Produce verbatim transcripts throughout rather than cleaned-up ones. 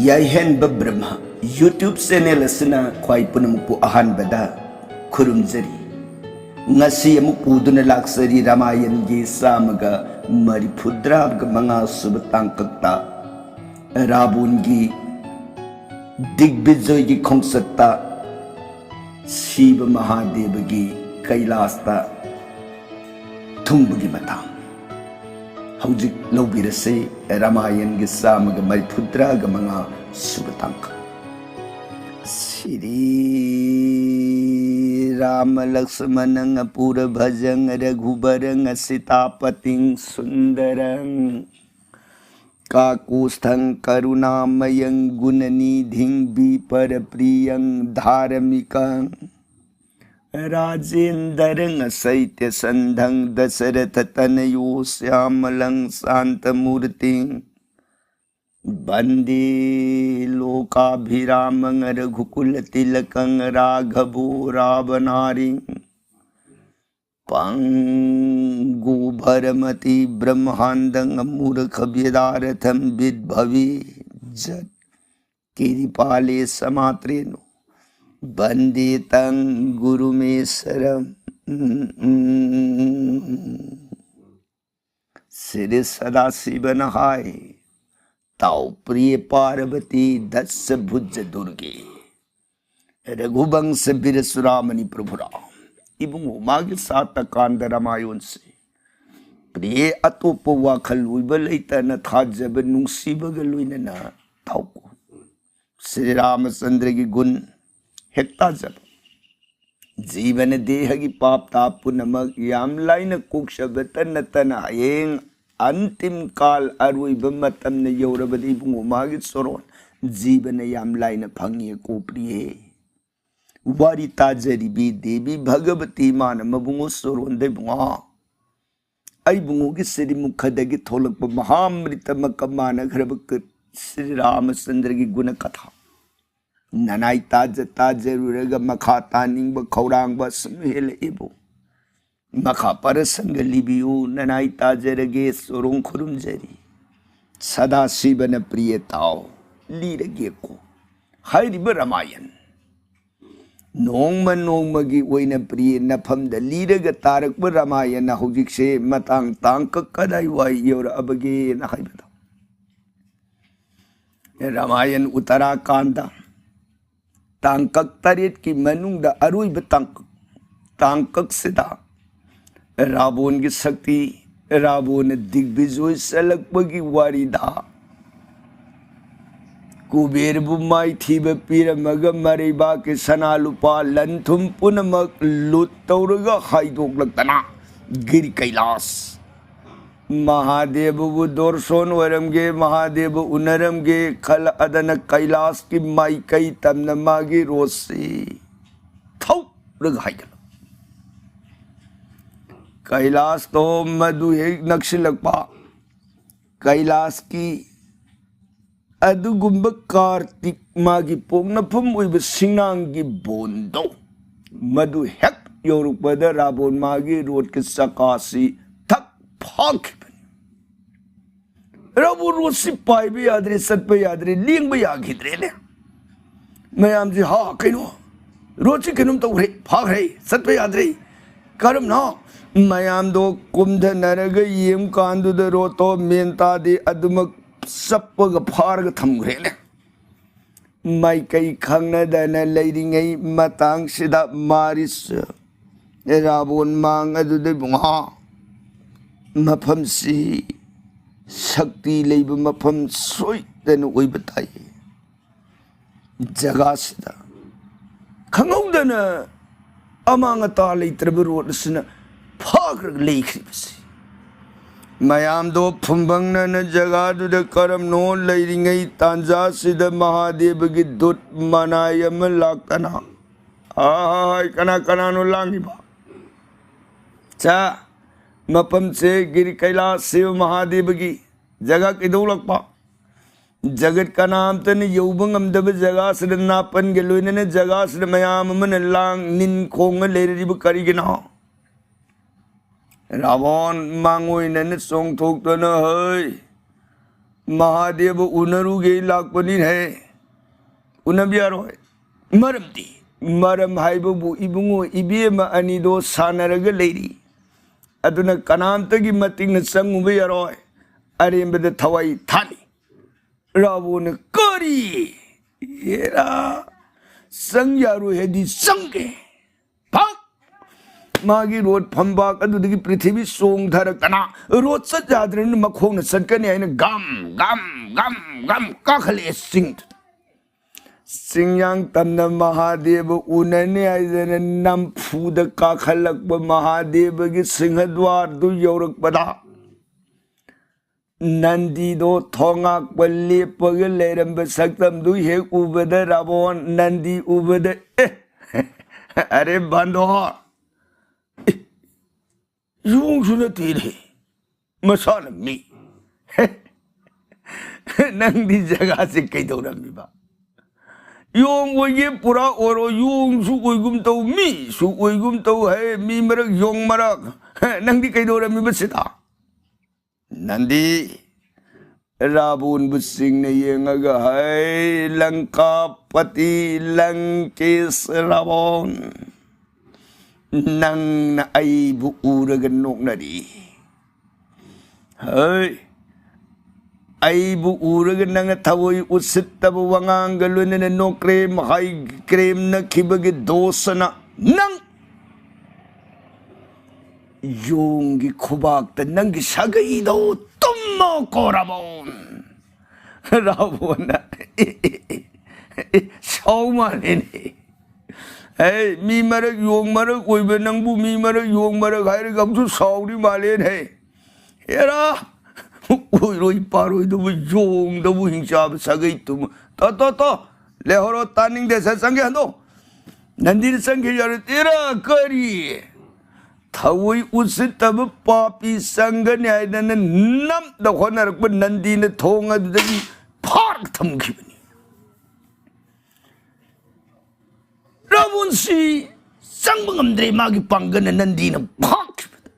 ꯌꯥꯏꯍꯦꯟꯕ ꯕ꯭ꯔꯍ꯭ꯃ YouTube channel ꯑꯁꯤꯅ ꯈ꯭ꯋꯥꯏ ꯄꯨꯝꯅꯃꯛꯄꯨ ꯑꯍꯥꯟꯕꯗ ꯈꯨꯔꯨꯝꯖꯔꯤ꯫ ꯉꯁꯤ ꯑꯃꯨꯛ ꯄꯨꯗꯨꯅ ꯂꯥꯛꯆꯔꯤ ꯔꯥꯃꯥꯌꯟꯒꯤ ꯆꯥꯝꯃꯒ ꯃꯔꯤꯐꯨꯇꯔꯥꯒ ꯃꯉꯥ ꯁꯨꯕ ꯇꯥꯡꯀꯛꯇ ꯔꯥꯕꯣꯟꯒꯤ ꯗꯤꯒꯕꯤꯖꯣꯏꯒꯤ ꯈꯣꯡꯆꯠꯇ ꯁꯤꯕ ꯃꯍꯥꯗꯦꯕꯒꯤ ꯀꯩꯂꯥꯁꯇ ꯊꯨꯡꯕꯒꯤ ꯃꯇꯥꯡ꯫ ꯍꯧꯖꯤꯛ ꯂꯧꯕꯤꯔꯁꯤ ꯔꯥꯃꯥꯌꯟꯒꯤ ꯆꯥꯝꯃꯒ ꯃꯔꯤꯐꯨꯇꯔꯥꯒ ꯃꯉꯥ ꯁꯨꯕ ꯇꯥꯡꯀꯛ꯫ ꯁ꯭ꯔꯤ ꯔꯥꯃ ꯂꯛꯁꯃꯅꯪ ꯑꯄꯨꯔ ꯚꯖꯪ ꯔꯘꯨꯕꯔꯪ ꯁꯤꯇꯥꯄꯇꯤꯡ ꯁꯨꯟꯗꯔꯪ ꯀꯥꯀꯨꯁꯊꯪ ꯀꯔꯨꯅꯥꯃꯌꯪ ꯒꯨꯅꯅꯤꯙꯤꯡ ꯕꯤꯄꯔ ꯄ꯭ꯔꯤꯌꯪ ꯙꯥꯔꯃꯤꯀꯪ ꯔꯥꯖꯦꯟꯗꯔꯪ ꯁꯩꯇ꯭ꯌ ꯁꯟꯙꯪ ꯗꯁꯔꯊ ꯇꯅꯌꯣ ꯁ꯭ꯌꯥꯃꯂꯪ ꯁꯥꯟꯇ ꯃꯨꯔꯇꯤꯡ ꯕꯟꯗꯦ ꯂꯣꯀꯥꯚꯤꯔꯥꯃꯪ ꯔꯘꯨꯀꯨꯂ ꯇꯤꯂꯀꯪ ꯔꯥꯘꯕꯣ ꯔꯥꯕꯅꯥꯔꯤꯡ ꯄꯪꯒꯨ ꯚꯔꯃꯇꯤ ꯕ꯭ꯔꯍ꯭ꯃꯥꯟꯗꯪ ꯃꯨꯔꯈ ꯚ꯭ꯌꯗꯥꯔꯊꯝ ꯚꯤꯠ ꯚꯚꯤ ꯖꯠ ꯀꯤꯔꯤꯄꯥꯂꯦ ꯁ ꯃꯥꯇ꯭ꯔꯦꯅꯣ ꯕꯟꯗꯦ ꯇꯪ ꯒꯨꯔꯨꯃꯦꯁꯔꯝ꯫ ꯁ꯭ꯔꯤ ꯁꯗꯥꯁꯤꯕꯅ ꯍꯥꯏ, ꯇꯥꯎ ꯄ꯭ꯔꯤꯌꯦ ꯄꯥꯔꯕꯇꯤ ꯗꯁ ꯚꯨꯖ ꯗꯨꯔꯒꯦ ꯔꯘꯨꯕꯪꯁ ꯕꯤꯔ ꯆꯨꯔꯥꯃꯅꯤ ꯄ꯭ꯔꯚꯨꯔꯥ꯫ ꯏꯕꯨꯡꯉꯣ, ꯃꯥꯒꯤ ꯁꯥꯇ ꯀꯥꯟꯗ ꯔꯥꯃꯥꯌꯣꯟꯁꯤ ꯄ꯭ꯔꯤꯌꯦ ꯑꯇꯣꯞꯄ ꯋꯥꯈꯜ ꯑꯣꯏꯕ ꯂꯩꯇꯅ ꯊꯥꯖꯕ ꯅꯨꯡꯁꯤꯕꯒ ꯂꯣꯏꯅꯅ ꯇꯥꯎꯀꯣ꯫ ꯁ꯭ꯔꯤ ꯔꯥꯃꯆꯟꯗ꯭ꯔꯒꯤ ꯒꯨꯟ ꯍꯦꯛ ꯇꯥꯖꯕ꯫ ꯖꯤꯕꯅ ꯗꯦꯍꯒꯤ ꯄꯥꯞ ꯇꯥꯞ ꯄꯨꯝꯅꯃꯛ ꯌꯥꯝ ꯂꯥꯏꯅ ꯀꯣꯛꯆꯕꯇ ꯅꯠꯇꯅ ꯍꯌꯦꯡ ꯑꯟꯇꯤꯝ ꯀꯥꯜ ꯑꯔꯣꯏꯕ ꯃꯇꯝꯅ ꯌꯧꯔꯕꯗꯤ ꯏꯕꯨꯡꯉꯣ ꯃꯥꯒꯤ ꯁꯣꯔꯣꯟ ꯖꯤꯕꯅ ꯌꯥꯝ ꯂꯥꯏꯅ ꯐꯪꯉꯤ ꯀꯣ ꯄ꯭ꯔꯤꯌꯦ꯫ ꯋꯥꯔꯤ ꯇꯥꯖꯔꯤꯕꯤ ꯗꯦꯕꯤ ꯚꯒꯕꯇꯤ ꯃꯥꯅ ꯃꯕꯨꯡꯉꯣ ꯁꯣꯔꯣꯟꯗ ꯏꯕꯨꯡꯉꯣ, ꯑꯩ ꯏꯕꯨꯡꯉꯣꯒꯤ ꯁ꯭ꯔꯤꯃꯨꯈꯗꯒꯤ ꯊꯣꯛꯂꯛꯄ ꯃꯍꯥꯃ꯭ꯔꯤꯇꯃꯛꯀ ꯃꯥꯟꯅꯈ꯭ꯔꯕ ꯀ-, ꯁ꯭ꯔꯤ ꯔꯥꯃꯆꯟꯗ꯭ꯔꯒꯤ ꯒꯨꯅ ꯀꯊꯥ ꯅꯅꯥꯏ ꯇꯥꯖ ꯇꯥꯖꯔꯨꯔꯒ ꯃꯈꯥ ꯇꯥꯅꯤꯡꯕ ꯈꯧꯔꯥꯡꯕ ꯑꯁꯨꯝ ꯍꯦꯜꯂꯛꯏꯕꯨ꯫ ꯃꯈꯥ ꯄꯔꯁꯪꯒ ꯂꯤꯕꯤꯌꯨ, ꯅꯅꯥꯏ ꯇꯥꯖꯔꯒꯦ, ꯁꯣꯔꯣꯡ ꯈꯨꯔꯨꯝꯖꯔꯤ꯫ ꯁꯗꯥꯁꯤꯕꯅ ꯄ꯭ꯔꯤꯌ ꯇꯥꯎ꯫ ꯂꯤꯔꯒꯦꯀꯣ꯫ ꯍꯥꯏꯔꯤꯕ ꯔꯥꯃꯥꯌꯟ ꯅꯣꯡꯃ ꯅꯣꯡꯃꯒꯤ ꯑꯣꯏꯅ ꯄ꯭ꯔꯤꯌꯦ ꯅꯐꯝꯗ ꯂꯤꯔꯒ ꯇꯥꯔꯛꯄ ꯔꯥꯃꯥꯌꯟ ꯍꯧꯖꯤꯛꯁꯦ ꯃꯇꯥꯡ ꯇꯥꯡꯀꯛ ꯀꯗꯥꯏꯋꯥꯏ ꯌꯧꯔꯛꯑꯕꯒꯦꯅ ꯍꯥꯏꯕꯗꯣ꯫ ꯔꯥꯃꯥꯌꯟ ꯎꯠꯇꯔꯥꯀꯥꯟꯗ ꯇꯥꯡꯀꯛ ꯇꯔꯦꯠꯀꯤ ꯃꯅꯨꯡꯗ ꯑꯔꯣꯏꯕ ꯇꯥꯡꯀꯛ, ꯇꯥꯡꯀꯛꯁꯤꯗ ꯔꯥꯕꯣꯟꯒꯤ ꯁꯛꯇꯤ, ꯔꯥꯕꯣꯟꯅ ꯗꯤꯒꯕꯤꯖꯣꯏ ꯆꯠꯂꯛꯄꯒꯤ ꯋꯥꯔꯤꯗ ꯀꯨꯕꯦꯔꯕꯨ ꯃꯥꯏꯊꯤꯕ ꯄꯤꯔꯝꯃꯒ ꯃꯔꯩꯕꯥꯛꯀꯤ ꯁꯅꯥ ꯂꯨꯄꯥ ꯂꯟ ꯊꯨꯝ ꯄꯨꯝꯅꯃꯛ ꯂꯨꯠ ꯇꯧꯔꯒ ꯍꯥꯏꯗꯣꯛꯂꯛꯇꯅ ꯒꯤꯔꯤ ꯀꯩꯂꯥꯁ ꯃꯍꯥꯗꯦꯕꯕꯨ ꯗꯣꯔꯁꯣꯟ ꯑꯣꯏꯔꯝꯒꯦ, ꯃꯍꯥꯗꯦꯕ ꯎꯅꯔꯝꯒꯦ ꯈꯜꯂꯛꯑꯗꯅ ꯀꯩꯂꯥꯁꯀꯤ ꯃꯥꯏꯀꯩ ꯇꯝꯅ ꯃꯥꯒꯤ ꯔꯣꯠꯁꯤ ꯊꯧꯔꯒ ꯍꯥꯏꯒꯠꯂꯛ꯫ ꯀꯩꯂꯥꯁꯇꯣ ꯃꯗꯨ ꯍꯦꯛ ꯅꯛꯁꯤꯜꯂꯛꯄ, ꯀꯩꯂꯥꯁꯀꯤ ꯑꯗꯨꯒꯨꯝꯕ ꯀꯥꯔꯇꯤꯛ ꯃꯥꯒꯤ ꯄꯣꯛꯅꯐꯝ ꯑꯣꯏꯕ ꯁꯤꯡꯅꯥꯡꯒꯤ ꯕꯣꯟꯗꯣ ꯃꯗꯨ ꯍꯦꯛ ꯌꯧꯔꯛꯄꯗ ꯔꯥꯕꯣꯟ ꯃꯥꯒꯤ ꯔꯣꯠꯀꯤ ꯆꯀꯥꯁꯤ ꯊꯛ ꯐꯥꯈꯤꯕꯅꯤ꯫ ꯔꯥꯕꯣꯟ ꯔꯣꯠꯁꯤ ꯄꯥꯏꯕ ꯌꯥꯗ꯭ꯔꯦ, ꯆꯠꯄ ꯌꯥꯗ꯭ꯔꯦ, ꯂꯦꯡꯕ ꯌꯥꯈꯤꯗ꯭ꯔꯦꯅꯦ꯫ ꯃꯌꯥꯝꯁꯤ, "ꯍꯥ, ꯀꯩꯅꯣ? ꯔꯣꯠꯁꯤ ꯀꯩꯅꯣꯝ ꯇꯧꯈ꯭ꯔꯦ, ꯐꯥꯈ꯭ꯔꯦ, ꯆꯠꯄ ꯌꯥꯗ꯭ꯔꯦ꯫ ꯀꯔꯝꯅꯣ?" ꯃꯌꯥꯝꯗꯣ ꯀꯨꯝꯊꯅꯔꯒ ꯌꯦꯡꯀꯥꯟꯗꯨꯗ ꯔꯣꯠꯇꯣ ꯃꯦꯟ ꯇꯥꯗꯦ, ꯑꯗꯨꯃꯛ ꯆꯞꯄꯒ ꯐꯥꯔꯒ ꯊꯝꯈ꯭ꯔꯦꯅꯦ꯫ ꯃꯥꯏꯀꯩ ꯈꯪꯅꯗꯅ ꯂꯩꯔꯤꯉꯩ ꯃꯇꯥꯡꯁꯤꯗ ꯃꯥꯔꯤꯁ ꯔꯥꯕꯣꯟ ꯃꯥꯡ ꯑꯗꯨꯗ ꯏꯕꯨꯡꯉꯣ, ꯃꯐꯝꯁꯤ ꯁꯛꯇꯤ ꯂꯩꯕ ꯃꯐꯝ ꯁꯣꯏꯗꯅ ꯑꯣꯏꯕ ꯇꯥꯏ꯫ ꯖꯒꯥꯁꯤꯗ ꯈꯪꯍꯧꯗꯅ ꯑꯃꯥꯡ ꯑꯇꯥ ꯂꯩꯇ꯭ꯔꯕ ꯔꯣꯠ ꯑꯁꯤꯅ ꯐꯥꯈ꯭ꯔꯒ ꯂꯩꯈ꯭ꯔꯤꯕꯁꯤ꯫ ꯃꯌꯥꯝꯗꯣ ꯐꯨꯝꯕꯪꯅꯅ ꯖꯒꯥꯗꯨꯗ ꯀꯔꯝꯅꯣ ꯂꯩꯔꯤꯉꯩ ꯇꯥꯟꯖꯥꯁꯤꯗ ꯃꯍꯥꯗꯦꯕꯒꯤ ꯗꯨꯠ ꯃꯅꯥꯏ ꯑꯃ ꯂꯥꯛꯇꯅ, "ꯑꯍꯥꯏ, ꯀꯅꯥ ꯀꯅꯥꯅꯣ ꯂꯥꯡꯉꯤꯕ? ꯆꯥ, ꯃꯐꯝꯁꯦ ꯒꯤꯔꯤ ꯀꯩꯂꯥꯁ ꯁꯤꯕ ꯃꯍꯥꯗꯦꯕꯒꯤ ꯖꯒꯥ ꯀꯩꯗꯧꯂꯛꯄ? ꯖꯒꯠ ꯀꯅꯥꯝꯇꯅ ꯌꯧꯕ ꯉꯝꯗꯕ ꯖꯒꯥꯁꯤꯗ ꯅꯥꯄꯟꯒ ꯂꯣꯏꯅꯅ ꯖꯒꯥꯁꯤꯗ ꯃꯌꯥꯝ ꯑꯃꯅ ꯂꯥꯡ ꯅꯤꯟ ꯈꯣꯡꯉ ꯂꯩꯔꯤꯕ ꯀꯔꯤꯒꯤꯅꯣ?" ꯔꯥꯕꯣꯟ ꯃꯥꯡꯑꯣꯏꯅꯅ ꯆꯣꯡꯊꯣꯛꯇꯨꯅ, "ꯍꯩ, ꯃꯍꯥꯗꯦꯕ ꯎꯅꯔꯨꯒꯦ ꯂꯥꯛꯄꯅꯤꯅꯦ꯫ ꯎꯅꯕ ꯌꯥꯔꯣꯏ꯫ ꯃꯔꯝꯗꯤ? ꯃꯔꯝ ꯍꯥꯏꯕꯕꯨ ꯏꯕꯨꯡꯉꯣ ꯏꯕꯦꯝꯃ ꯑꯅꯤꯗꯣ ꯁꯥꯟꯅꯔꯒ ꯂꯩꯔꯤ꯫ ꯑꯗꯨꯅ ꯀꯅꯥꯝꯇꯒꯤ ꯃꯇꯤꯛꯅ ꯆꯪꯉꯨꯕ ꯌꯥꯔꯣꯏ꯫ ꯑꯔꯦꯝꯕꯗ ꯊꯋꯥꯏ ꯊꯥꯅꯤ꯫ ꯔꯥꯕꯣꯟꯅ, "ꯀꯔꯤ? ꯍꯦꯔꯥ, ꯆꯪ ꯌꯥꯔꯣꯏ ꯍꯥꯏꯗꯤ ꯆꯪꯒꯦ"꯫ ꯐꯛ! ꯃꯥꯒꯤ ꯔꯣꯠ ꯐꯝꯕꯥꯛ ꯑꯗꯨꯗꯒꯤ ꯄ꯭ꯔꯤꯊꯤꯕꯤ ꯆꯣꯡꯊꯔꯛꯇꯅ ꯔꯣꯠ ꯆꯠ ꯌꯥꯗ꯭ꯔꯕꯅꯤꯅ ꯃꯈꯣꯡꯅ ꯆꯠꯀꯅꯤ ꯍꯥꯏꯅ ꯒꯝ ꯒꯝ ꯒꯝ ꯒꯝ ꯀꯥꯈꯠꯂꯛꯑꯦ ꯆꯤꯡꯗꯨꯗ꯫ ꯆꯤꯡꯌꯥꯡ ꯇꯝꯅ ꯃꯍꯥꯗꯦꯕ ꯎꯅꯅꯤ ꯍꯥꯏꯗꯅ ꯅꯝꯐꯨꯗ ꯀꯥꯈꯠꯂꯛꯄ ꯃꯍꯥꯗꯦꯕꯒꯤ ꯁꯤꯡꯍꯗ꯭ꯋꯥꯔꯗꯨ ꯌꯧꯔꯛꯄꯗ, ꯅꯟꯗꯤꯗꯣ ꯊꯣꯉꯥꯛꯄ ꯂꯦꯞꯄꯒ ꯂꯩꯔꯝꯕ ꯁꯛꯇꯝꯗꯨ ꯍꯦꯛ ꯎꯕꯗ, ꯔꯥꯕꯣꯟ, ꯅꯟꯗꯤ ꯎꯕꯗ, "ꯑꯦ, ꯑꯔꯦ ꯕꯟꯗꯣ, ꯑꯦ, ꯌꯣꯡꯁꯨ ꯅꯠꯇꯦꯅꯦ, ꯃꯁꯥꯅ ꯃꯤ꯫ ꯅꯪꯗꯤ ꯖꯒꯥꯁꯦ ꯀꯩꯗꯧꯔꯝꯃꯤꯕ? ꯌꯣꯡ ꯑꯣꯏꯒꯦ ꯄꯨꯔꯥ ꯑꯣꯏꯔꯣ, ꯌꯣꯡꯁꯨ ꯑꯣꯏꯒꯨꯝ ꯇꯧ, ꯃꯤꯁꯨ ꯑꯣꯏꯒꯨꯝ ꯇꯧ, ꯍꯦ, ꯃꯤ ꯃꯔꯛ, ꯌꯣꯡ ꯃꯔꯛ, ꯅꯪꯗꯤ ꯀꯩꯗꯧꯔꯝꯃꯤꯕ ꯁꯤꯗ?" ꯅꯟꯗꯤ ꯔꯥꯕꯣꯟꯕꯨ ꯆꯤꯡꯅ ꯌꯦꯡꯉꯒ, "ꯍꯩ, ꯂꯪꯀꯥꯄꯇꯤ, ꯂꯪꯀꯦꯁ ꯔꯥꯕꯣꯟ, ꯅꯪꯅ ꯑꯩꯕꯨ ꯎꯔꯒ ꯅꯣꯛꯅꯔꯤ꯫ ꯍꯩ, ꯑꯩꯕꯨ ꯎꯔꯒ ꯅꯪꯅ ꯊꯑꯣꯏ ꯎꯁꯤꯠꯇꯕ ꯋꯥꯉꯥꯡꯒ ꯂꯣꯏꯅꯅ ꯅꯣꯛꯀ꯭ꯔꯦꯝ ꯍꯥꯏ ꯀ꯭ꯔꯦꯝꯅꯈꯤꯕꯒꯤ ꯗꯣꯁꯅ ꯅꯪ ꯌꯣꯡꯒꯤ ꯈꯨꯕꯥꯛꯇ ꯅꯪꯒꯤ ꯁꯥꯒꯩꯗꯣ ꯇꯨꯝꯃꯣ ꯀꯣ ꯔꯥꯕꯣꯟ"꯫ ꯔꯥꯕꯣꯟꯅ, "ꯑꯦ, ꯑꯦ, ꯑꯦ, ꯑꯦ, ꯁꯥꯎ ꯃꯥꯜꯂꯦꯅꯦ꯫ ꯑꯦ, ꯃꯤ ꯃꯔꯛ ꯌꯣꯡ ꯃꯔꯛ ꯑꯣꯏꯕ ꯅꯪꯕꯨ ꯃꯤ ꯃꯔꯛ ꯌꯣꯡ ꯃꯔꯛ ꯍꯥꯏꯔꯒ ꯑꯃꯨꯛꯁꯨ ꯁꯥꯎꯔꯤ ꯃꯥꯜꯂꯦꯅꯦ꯫ ꯍꯦꯔꯥ, ꯑꯣꯏꯔꯣꯏ ꯄꯥꯔꯣꯏꯗꯕꯨ ꯌꯣꯡꯗꯕꯨ ꯍꯤꯡꯆꯥꯕ ꯁꯥꯒꯩ ꯇꯨꯝꯃꯣ꯫ ꯇꯣ, ꯇꯣ, ꯇꯣ, ꯂꯩꯍꯧꯔꯣ, ꯇꯥꯅꯤꯡꯗꯦ, ꯁꯠ ꯆꯪꯒꯦ ꯍꯟꯗꯣ꯫ ꯅꯟꯗꯤꯅ ꯆꯪꯈꯤ ꯌꯥꯔꯣꯏ꯫ ꯇꯦꯔꯥ ꯀꯔꯤ? ꯊꯑꯣꯏ ꯎꯁꯤꯠꯇꯕ ꯄꯥꯄꯤ ꯆꯪꯒꯅꯤ ꯍꯥꯏꯗꯅ ꯅꯝꯗ ꯍꯣꯠꯅꯔꯛꯄ ꯅꯟꯗꯤꯅ ꯊꯣꯡ ꯑꯗꯨꯗꯒꯤ ꯐꯥꯔ ꯊꯝꯈꯤꯕꯅꯤ꯫ ꯔꯥꯕꯣꯟꯁꯤ ꯆꯪꯕ ꯉꯝꯗ꯭ꯔꯦ, ꯃꯥꯒꯤ ꯄꯥꯡꯒꯜꯅ ꯅꯟꯗꯤꯅ ꯐꯥꯈꯤꯕꯗ꯫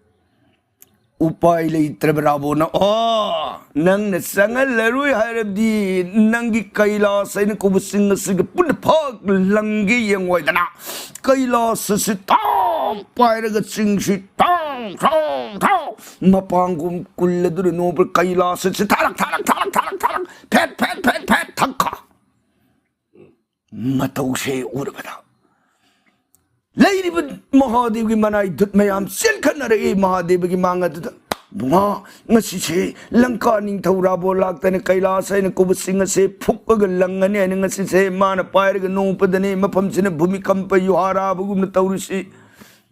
ꯎꯄꯥꯏ ꯂꯩꯇ꯭ꯔꯕ ꯔꯥꯕꯣꯟꯅ, "ꯑꯣ, ꯅꯪꯅ ꯆꯪꯍꯜꯂꯔꯣꯏ ꯍꯥꯏꯔꯕꯗꯤ ꯅꯪꯒꯤ ꯀꯩꯂꯥꯁ ꯍꯥꯏꯅ ꯀꯧꯕ ꯆꯤꯡ ꯑꯁꯤꯒ ꯄꯨꯟꯅ ꯐꯛ ꯂꯪꯒꯦ ꯌꯦꯡꯉꯣꯏꯗꯅ?" ꯀꯩꯂꯥꯁ ꯑꯁꯤ ꯇꯥꯎ ꯄꯥꯏꯔꯒ ꯆꯤꯡꯁꯤ ꯇꯥꯎ, ꯇꯥꯎ, ꯇꯥꯎ, ꯃꯄꯥꯡꯒꯨꯝ ꯀꯨꯜ ꯑꯗꯨꯅ ꯅꯣꯛꯄ ꯀꯩꯂꯥꯁ ꯑꯁꯤ ꯊꯥꯔꯛ, ꯊꯥꯔꯛ, ꯊꯥꯔꯛ, ꯊꯥꯔꯛ, ꯊꯥꯔꯛ, ꯐꯦꯠ, ꯐꯦꯠ, ꯐꯦꯠ, ꯐꯦꯠ ꯊꯛꯈ꯫ ꯃꯇꯧꯁꯦ ꯎꯔꯕꯗ ꯂꯩꯔꯤꯕ ꯃꯍꯥꯗꯦꯕꯒꯤ ꯃꯅꯥꯏ ꯗꯨꯠ ꯃꯌꯥꯝ ꯆꯦꯟꯈꯠꯅꯔꯛꯏ ꯃꯍꯥꯗꯦꯕꯒꯤ ꯃꯥꯡ ꯑꯗꯨꯗ꯫ "ꯕꯨꯡꯉꯣ, ꯉꯁꯤꯁꯦ ꯂꯪꯀꯥ ꯅꯤꯡꯊꯧ ꯔꯥꯕꯣꯟ ꯂꯥꯛꯇꯅ ꯀꯩꯂꯥꯁ ꯍꯥꯏꯅ ꯀꯧꯕ ꯆꯤꯡ ꯑꯁꯦ ꯐꯨꯛꯑꯒ ꯂꯪꯉꯅꯤ ꯍꯥꯏꯅ ꯉꯁꯤꯁꯦ ꯃꯥꯅ ꯄꯥꯏꯔꯒ ꯅꯣꯡꯄꯗꯅꯤ꯫ ꯃꯐꯝꯁꯤꯅ ꯚꯨꯃꯤꯀꯝꯄ ꯌꯨꯍꯥꯔꯥꯕꯒꯨꯝꯅ ꯇꯧꯔꯤꯁꯤ꯫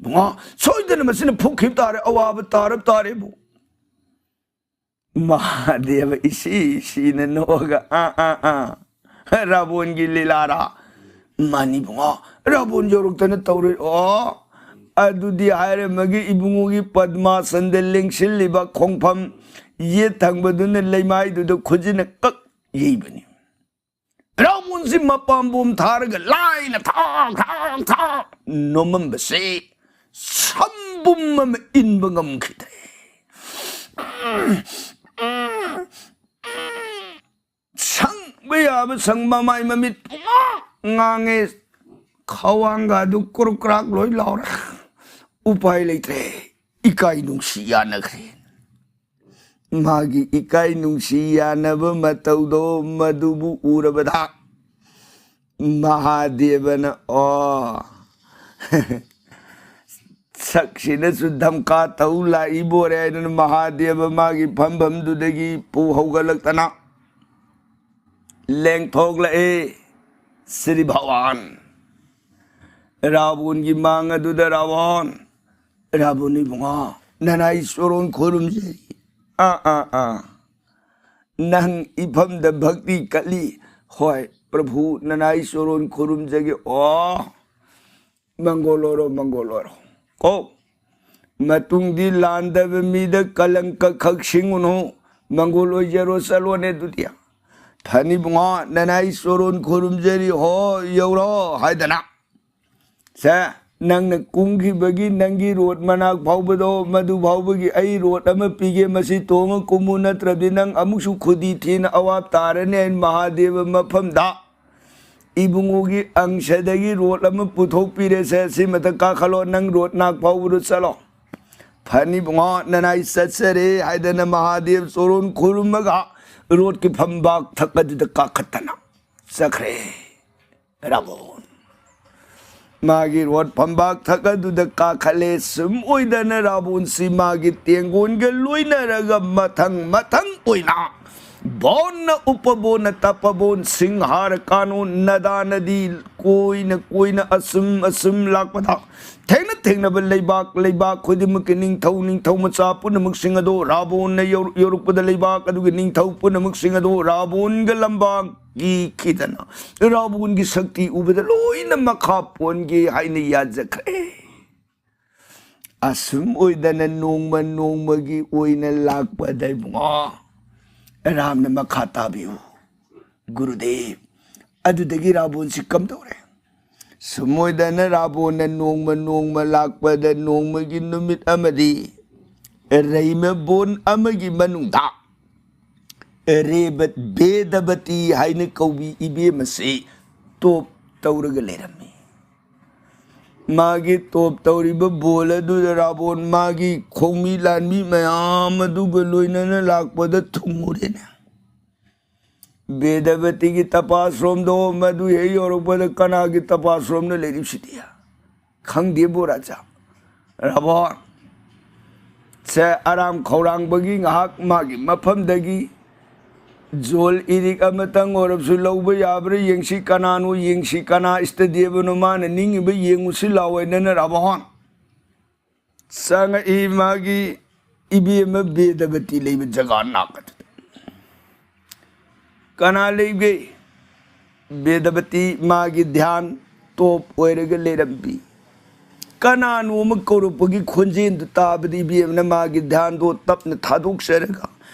ꯕꯨꯡꯉꯣ, ꯁꯣꯏꯗꯅ ꯃꯁꯤꯅ ꯐꯨꯛꯈꯤꯕ ꯇꯥꯔꯦ, ꯑꯋꯥꯕ ꯇꯥꯔꯕ ꯇꯥꯔꯦꯕꯨ꯫" ꯃꯍꯥꯗꯦꯕ ꯏꯁꯤ ꯏꯁꯤꯅ ꯅꯣꯛꯑꯒ, "ꯑꯥ, ꯑꯥ, ꯑꯥ, ꯔꯥꯕꯣꯟꯒꯤ ꯂꯤꯂꯥꯔꯥ?" "ꯃꯥꯅꯤ ꯕꯨꯡꯉꯣ, ꯔꯥꯕꯣꯟ ꯌꯧꯔꯛꯇꯅ ꯇꯧꯔꯦ꯫ ꯑꯣ, ꯑꯗꯨꯗꯤ ꯍꯥꯏꯔꯝꯃꯒꯦ, ꯏꯕꯨꯡꯉꯣꯒꯤ ꯄꯗꯃꯥꯁꯟꯗ ꯂꯦꯡꯁꯤꯜꯂꯤꯕ ꯈꯣꯡꯐꯝ ꯌꯦꯠ ꯊꯪꯕꯗꯨꯅ ꯂꯩꯃꯥꯏꯗꯨꯗ ꯈꯨꯖꯤꯟꯅ ꯀꯛ ꯌꯩꯕꯅꯤ꯫ ꯔꯥꯕꯣꯟꯁꯤ ꯃꯄꯥꯝꯕꯣꯝ ꯊꯥꯔꯒ ꯂꯥꯏꯅ ꯊꯥꯛ, ꯊꯥꯛ, ꯊꯥꯛ ꯅꯣꯝꯃꯝꯕꯁꯤ ꯁꯝꯕꯨꯝ ꯑꯃ ꯏꯟꯕ ꯉꯝꯈꯤꯗ꯭ꯔꯦ꯫ ꯁꯪꯕ ꯌꯥꯕ ꯁꯪ, ꯃꯃꯥꯏ ꯃꯃꯤꯠ ꯄꯨꯡꯉꯥꯡ ꯉꯥꯡꯉꯦ, ꯈ꯭ꯋꯥꯡꯒ ꯑꯗꯨ ꯀ꯭ꯔꯨꯛ ꯀ꯭ꯔꯥꯛ ꯂꯣꯏ ꯂꯥꯎꯔꯦ꯫ ꯎꯄꯥꯏ ꯂꯩꯇ꯭ꯔꯦ, ꯏꯀꯥꯏ ꯅꯨꯡꯁꯤ ꯌꯥꯅꯈ꯭ꯔꯦ꯫ ꯃꯥꯒꯤ ꯏꯀꯥꯏ ꯅꯨꯡꯁꯤ ꯌꯥꯅꯕ ꯃꯇꯧꯗꯣ ꯃꯗꯨꯕꯨ ꯎꯔꯕꯗ ꯃꯍꯥꯗꯦꯕꯅ, "ꯑꯣ, ꯁꯛꯁꯤꯅꯁꯨ ꯙꯝꯀꯥ ꯇꯧ ꯂꯥꯛꯏꯕꯣꯔꯦ" ꯍꯥꯏꯗꯨꯅ ꯃꯍꯥꯗꯦꯕ ꯃꯥꯒꯤ ꯐꯝꯐꯝꯗꯨꯗꯒꯤ ꯄꯨ ꯍꯧꯒꯠꯂꯛꯇꯅ ꯂꯦꯡꯊꯣꯛꯂꯛꯏ꯫ ꯁ꯭ꯔꯤ ꯚꯒꯋꯥꯟ ꯔꯥꯕꯣꯟꯒꯤ ꯃꯥꯡ ꯑꯗꯨꯗ, "ꯔꯥꯕꯣꯟ, ꯔꯥꯕꯣꯟ ꯏꯕꯨꯡꯉꯣ, ꯅꯅꯥꯏ ꯆꯣꯔꯣꯟ ꯈꯨꯔꯨꯝꯖꯔꯤ꯫ ꯑꯥ, ꯑꯥ, ꯑꯥ, ꯅꯪ ꯏꯐꯝꯗ ꯚꯛꯇꯤ ꯀꯠꯂꯤ꯫ ꯍꯣꯏ ꯄ꯭ꯔꯚꯨ, ꯅꯅꯥꯏ ꯆꯣꯔꯣꯟ ꯈꯨꯔꯨꯝꯖꯒꯦ꯫ ꯑꯣ, ꯃꯪꯒꯣꯜ ꯑꯣꯏꯔꯣ, ꯃꯪꯒꯣꯜ ꯑꯣꯏꯔꯣ꯫ ꯀꯣ, ꯃꯇꯨꯡꯗꯤ ꯂꯥꯟꯗꯕ ꯃꯤꯗ ꯀꯂꯪꯀ ꯈꯛ ꯁꯤꯡꯉꯨꯅꯨ꯫ ꯃꯪꯒꯣꯜ ꯑꯣꯏꯖꯔꯣ, ꯆꯠꯂꯣꯅꯦ ꯑꯗꯨꯗꯤ꯫ ꯐꯅꯤ ꯏꯕꯨꯡꯉꯣ, ꯅꯅꯥꯏ ꯆꯣꯔꯣꯟ ꯈꯨꯔꯨꯝꯖꯔꯤ, ꯍꯣ ꯌꯧꯔꯣ" ꯍꯥꯏꯗꯅ꯫ ꯁꯦ, ꯅꯪꯅ ꯀꯨꯝꯈꯤꯕꯒꯤ ꯅꯪꯒꯤ ꯔꯣꯠ ꯃꯅꯥꯛ ꯐꯥꯎꯕꯗꯣ, ꯃꯗꯨ ꯐꯥꯎꯕꯒꯤ ꯑꯩ ꯔꯣꯠ ꯑꯃ ꯄꯤꯒꯦ, ꯃꯁꯤ ꯇꯣꯡꯉ ꯀꯨꯝꯃꯨ, ꯅꯠꯇ꯭ꯔꯗꯤ ꯅꯪ ꯑꯃꯨꯛꯁꯨ ꯈꯨꯗꯤ ꯊꯤꯅ ꯑꯋꯥꯕ ꯇꯥꯔꯅꯤ ꯍꯥꯏꯅ ꯃꯍꯥꯗꯦꯕ ꯃꯐꯝꯗ ꯏꯕꯨꯡꯉꯣꯒꯤ ꯑꯪꯁꯗꯒꯤ ꯔꯣꯠ ꯑꯃ ꯄꯨꯊꯣꯛꯄꯤꯔꯦꯁꯦ, ꯁꯤ ꯃꯊꯛ ꯀꯥꯈꯠꯂꯣ, ꯅꯪ ꯔꯣꯠ ꯅꯥꯛ ꯐꯥꯎꯕꯗ ꯆꯠꯂꯣ꯫ ꯐꯅꯤ ꯏꯕꯨꯡꯉꯣ, ꯅꯅꯥꯏ ꯆꯠꯆꯔꯦ ꯍꯥꯏꯗꯅ ꯃꯍꯥꯗꯦꯕ ꯆꯣꯔꯣꯟ ꯈꯨꯔꯨꯝꯃꯒ ꯔꯣꯠꯀꯤ ꯐꯝꯕꯥꯛ ꯊꯛ ꯑꯗꯨꯗ ꯀꯥꯈꯠꯇꯅ ꯆꯠꯈ꯭ꯔꯦ ꯔꯥꯕꯣꯟ꯫ ꯃꯥꯒꯤ ꯔꯣꯠ ꯐꯝꯕꯥꯛ ꯊꯛ ꯑꯗꯨꯗ ꯀꯥꯈꯠꯂꯦ꯫ ꯁꯨꯝ ꯑꯣꯏꯗꯅ ꯔꯥꯕꯣꯟꯁꯤ ꯃꯥꯒꯤ ꯇꯦꯡꯒꯣꯟꯒ ꯂꯣꯏꯅꯔꯒ ꯃꯊꯪ ꯃꯊꯪ ꯑꯣꯏꯅ ꯕꯣꯟꯅ ꯎꯞꯄꯕꯣꯟꯅ ꯇꯞꯄꯕꯣꯟ ꯁꯤꯡꯍꯥꯔ ꯀꯥꯅꯣꯟ ꯅꯗꯥ ꯅꯗꯤ ꯀꯣꯏꯅ ꯀꯣꯏꯅ ꯑꯁꯨꯝ ꯑꯁꯨꯝ ꯂꯥꯛꯄꯗ ꯊꯦꯡꯅ ꯊꯦꯡꯅꯕ ꯂꯩꯕꯥꯛ ꯂꯩꯕꯥꯛ ꯈꯨꯗꯤꯡꯃꯛꯀꯤ ꯅꯤꯡꯊꯧ ꯅꯤꯡꯊꯧ ꯃꯆꯥ ꯄꯨꯝꯅꯃꯛꯁꯤꯡ ꯑꯗꯣ ꯔꯥꯕꯣꯟꯅ ꯌꯧꯔꯛ- ꯌꯧꯔꯛꯄꯗ ꯂꯩꯕꯥꯛ ꯑꯗꯨꯒꯤ ꯅꯤꯡꯊꯧ ꯄꯨꯝꯅꯃꯛꯁꯤꯡ ꯑꯗꯣ ꯔꯥꯕꯣꯟꯒ ꯂꯝꯕꯥꯡ ꯀꯤꯈꯤꯗꯅ ꯔꯥꯕꯣꯟꯒꯤ ꯁꯛꯇꯤ ꯎꯕꯗ ꯂꯣꯏꯅ ꯃꯈꯥ ꯄꯣꯟꯒꯦ ꯍꯥꯏꯅ ꯌꯥꯖꯈ꯭ꯔꯦ꯫ ꯑꯁꯨꯝ ꯑꯣꯏꯗꯅ ꯅꯣꯡꯃ ꯅꯣꯡꯃꯒꯤ ꯑꯣꯏꯅ ꯂꯥꯛꯄꯗ ꯏꯕꯨꯡꯉꯣ, ꯔꯥꯝꯅ ꯃꯈꯥ ꯇꯥꯕꯤꯌꯨ ꯒꯨꯔꯨꯗꯦꯕ꯫ ꯑꯗꯨꯗꯒꯤ ꯔꯥꯕꯣꯟꯁꯤ ꯀꯝꯗꯧꯔꯦ? ꯁꯨꯝ ꯑꯣꯏꯗꯅ ꯔꯥꯕꯣꯟꯅ ꯅꯣꯡꯃ ꯅꯣꯡꯃ ꯂꯥꯛꯄꯗ ꯅꯣꯡꯃꯒꯤ ꯅꯨꯃꯤꯠ ꯑꯃꯗꯤ ꯔꯩꯃꯕꯣꯟ ꯑꯃꯒꯤ ꯃꯅꯨꯡꯗ ꯔꯦꯕꯠ ꯕꯦꯗꯕꯇꯤ ꯍꯥꯏꯅ ꯀꯧꯕꯤ ꯏꯕꯦꯝ ꯑꯁꯤ ꯇꯣꯞ ꯇꯧꯔꯒ ꯂꯩꯔꯝꯃꯤ꯫ ꯃꯥꯒꯤ ꯇꯣꯞ ꯇꯧꯔꯤꯕ ꯕꯣꯜ ꯑꯗꯨꯗ ꯔꯥꯕꯣꯟ ꯃꯥꯒꯤ ꯈꯣꯡꯃꯤ ꯂꯥꯟꯃꯤ ꯃꯌꯥꯝ ꯑꯗꯨꯒ ꯂꯣꯏꯅꯅ ꯂꯥꯛꯄꯗ ꯊꯨꯡꯉꯨꯔꯦꯅꯦ꯫ ꯕꯦꯗꯕꯇꯤꯒꯤ ꯇꯄꯥꯁ꯭ꯔꯣꯝꯗꯣ ꯃꯗꯨ ꯍꯦꯛ ꯌꯧꯔꯛꯄꯗ ꯀꯅꯥꯒꯤ ꯇꯄꯥꯁ꯭ꯔꯣꯝꯅ ꯂꯩꯔꯤꯕꯁꯤꯗꯤ? ꯈꯪꯗꯦꯕꯨ ꯔꯥꯖꯥ꯫ ꯔꯥꯕꯣꯟ ꯁꯦ ꯑꯔꯥꯝ ꯈꯧꯔꯥꯡꯕꯒꯤ ꯉꯥꯏꯍꯥꯛ ꯃꯥꯒꯤ ꯃꯐꯝꯗꯒꯤ ꯖꯣꯜ ꯏꯔꯤꯛ ꯑꯃꯇꯪ ꯑꯣꯏꯔꯕꯁꯨ ꯂꯧꯕ ꯌꯥꯕ꯭ꯔꯥ ꯌꯦꯡꯁꯤ, ꯀꯅꯥꯅꯣ ꯌꯦꯡꯁꯤ, ꯀꯅꯥ ꯏꯁꯇꯗꯤꯌꯝꯅꯣ ꯃꯥꯅ ꯅꯤꯡꯉꯤꯕ ꯌꯦꯡꯉꯨꯁꯤ ꯂꯥꯎ ꯍꯥꯏꯗꯅ ꯔꯥꯕꯣꯟ ꯆꯪꯉꯛꯏ ꯃꯥꯒꯤ ꯏꯕꯦꯝꯃ ꯕꯦꯗꯕꯇꯤ ꯂꯩꯕ ꯖꯒꯥ ꯅꯥꯀꯟꯗꯨꯗ꯫ ꯀꯅꯥ ꯂꯩꯒꯦ? ꯕꯦꯗꯕꯇꯤ ꯃꯥꯒꯤ ꯙ꯭ꯌꯥꯟ ꯇꯣꯞ ꯑꯣꯏꯔꯒ ꯂꯩꯔꯝꯕꯤ꯫ ꯀꯅꯥꯅꯣ ꯑꯃ ꯀꯧꯔꯛꯄꯒꯤ ꯈꯣꯟꯖꯦꯜꯗꯨ ꯇꯥꯕꯗ ꯏꯕꯦꯝꯃꯅ ꯃꯥꯒꯤ ꯙ꯭ꯌꯥꯟꯗꯣ ꯇꯞꯅ ꯊꯥꯗꯣꯛꯆꯔꯒ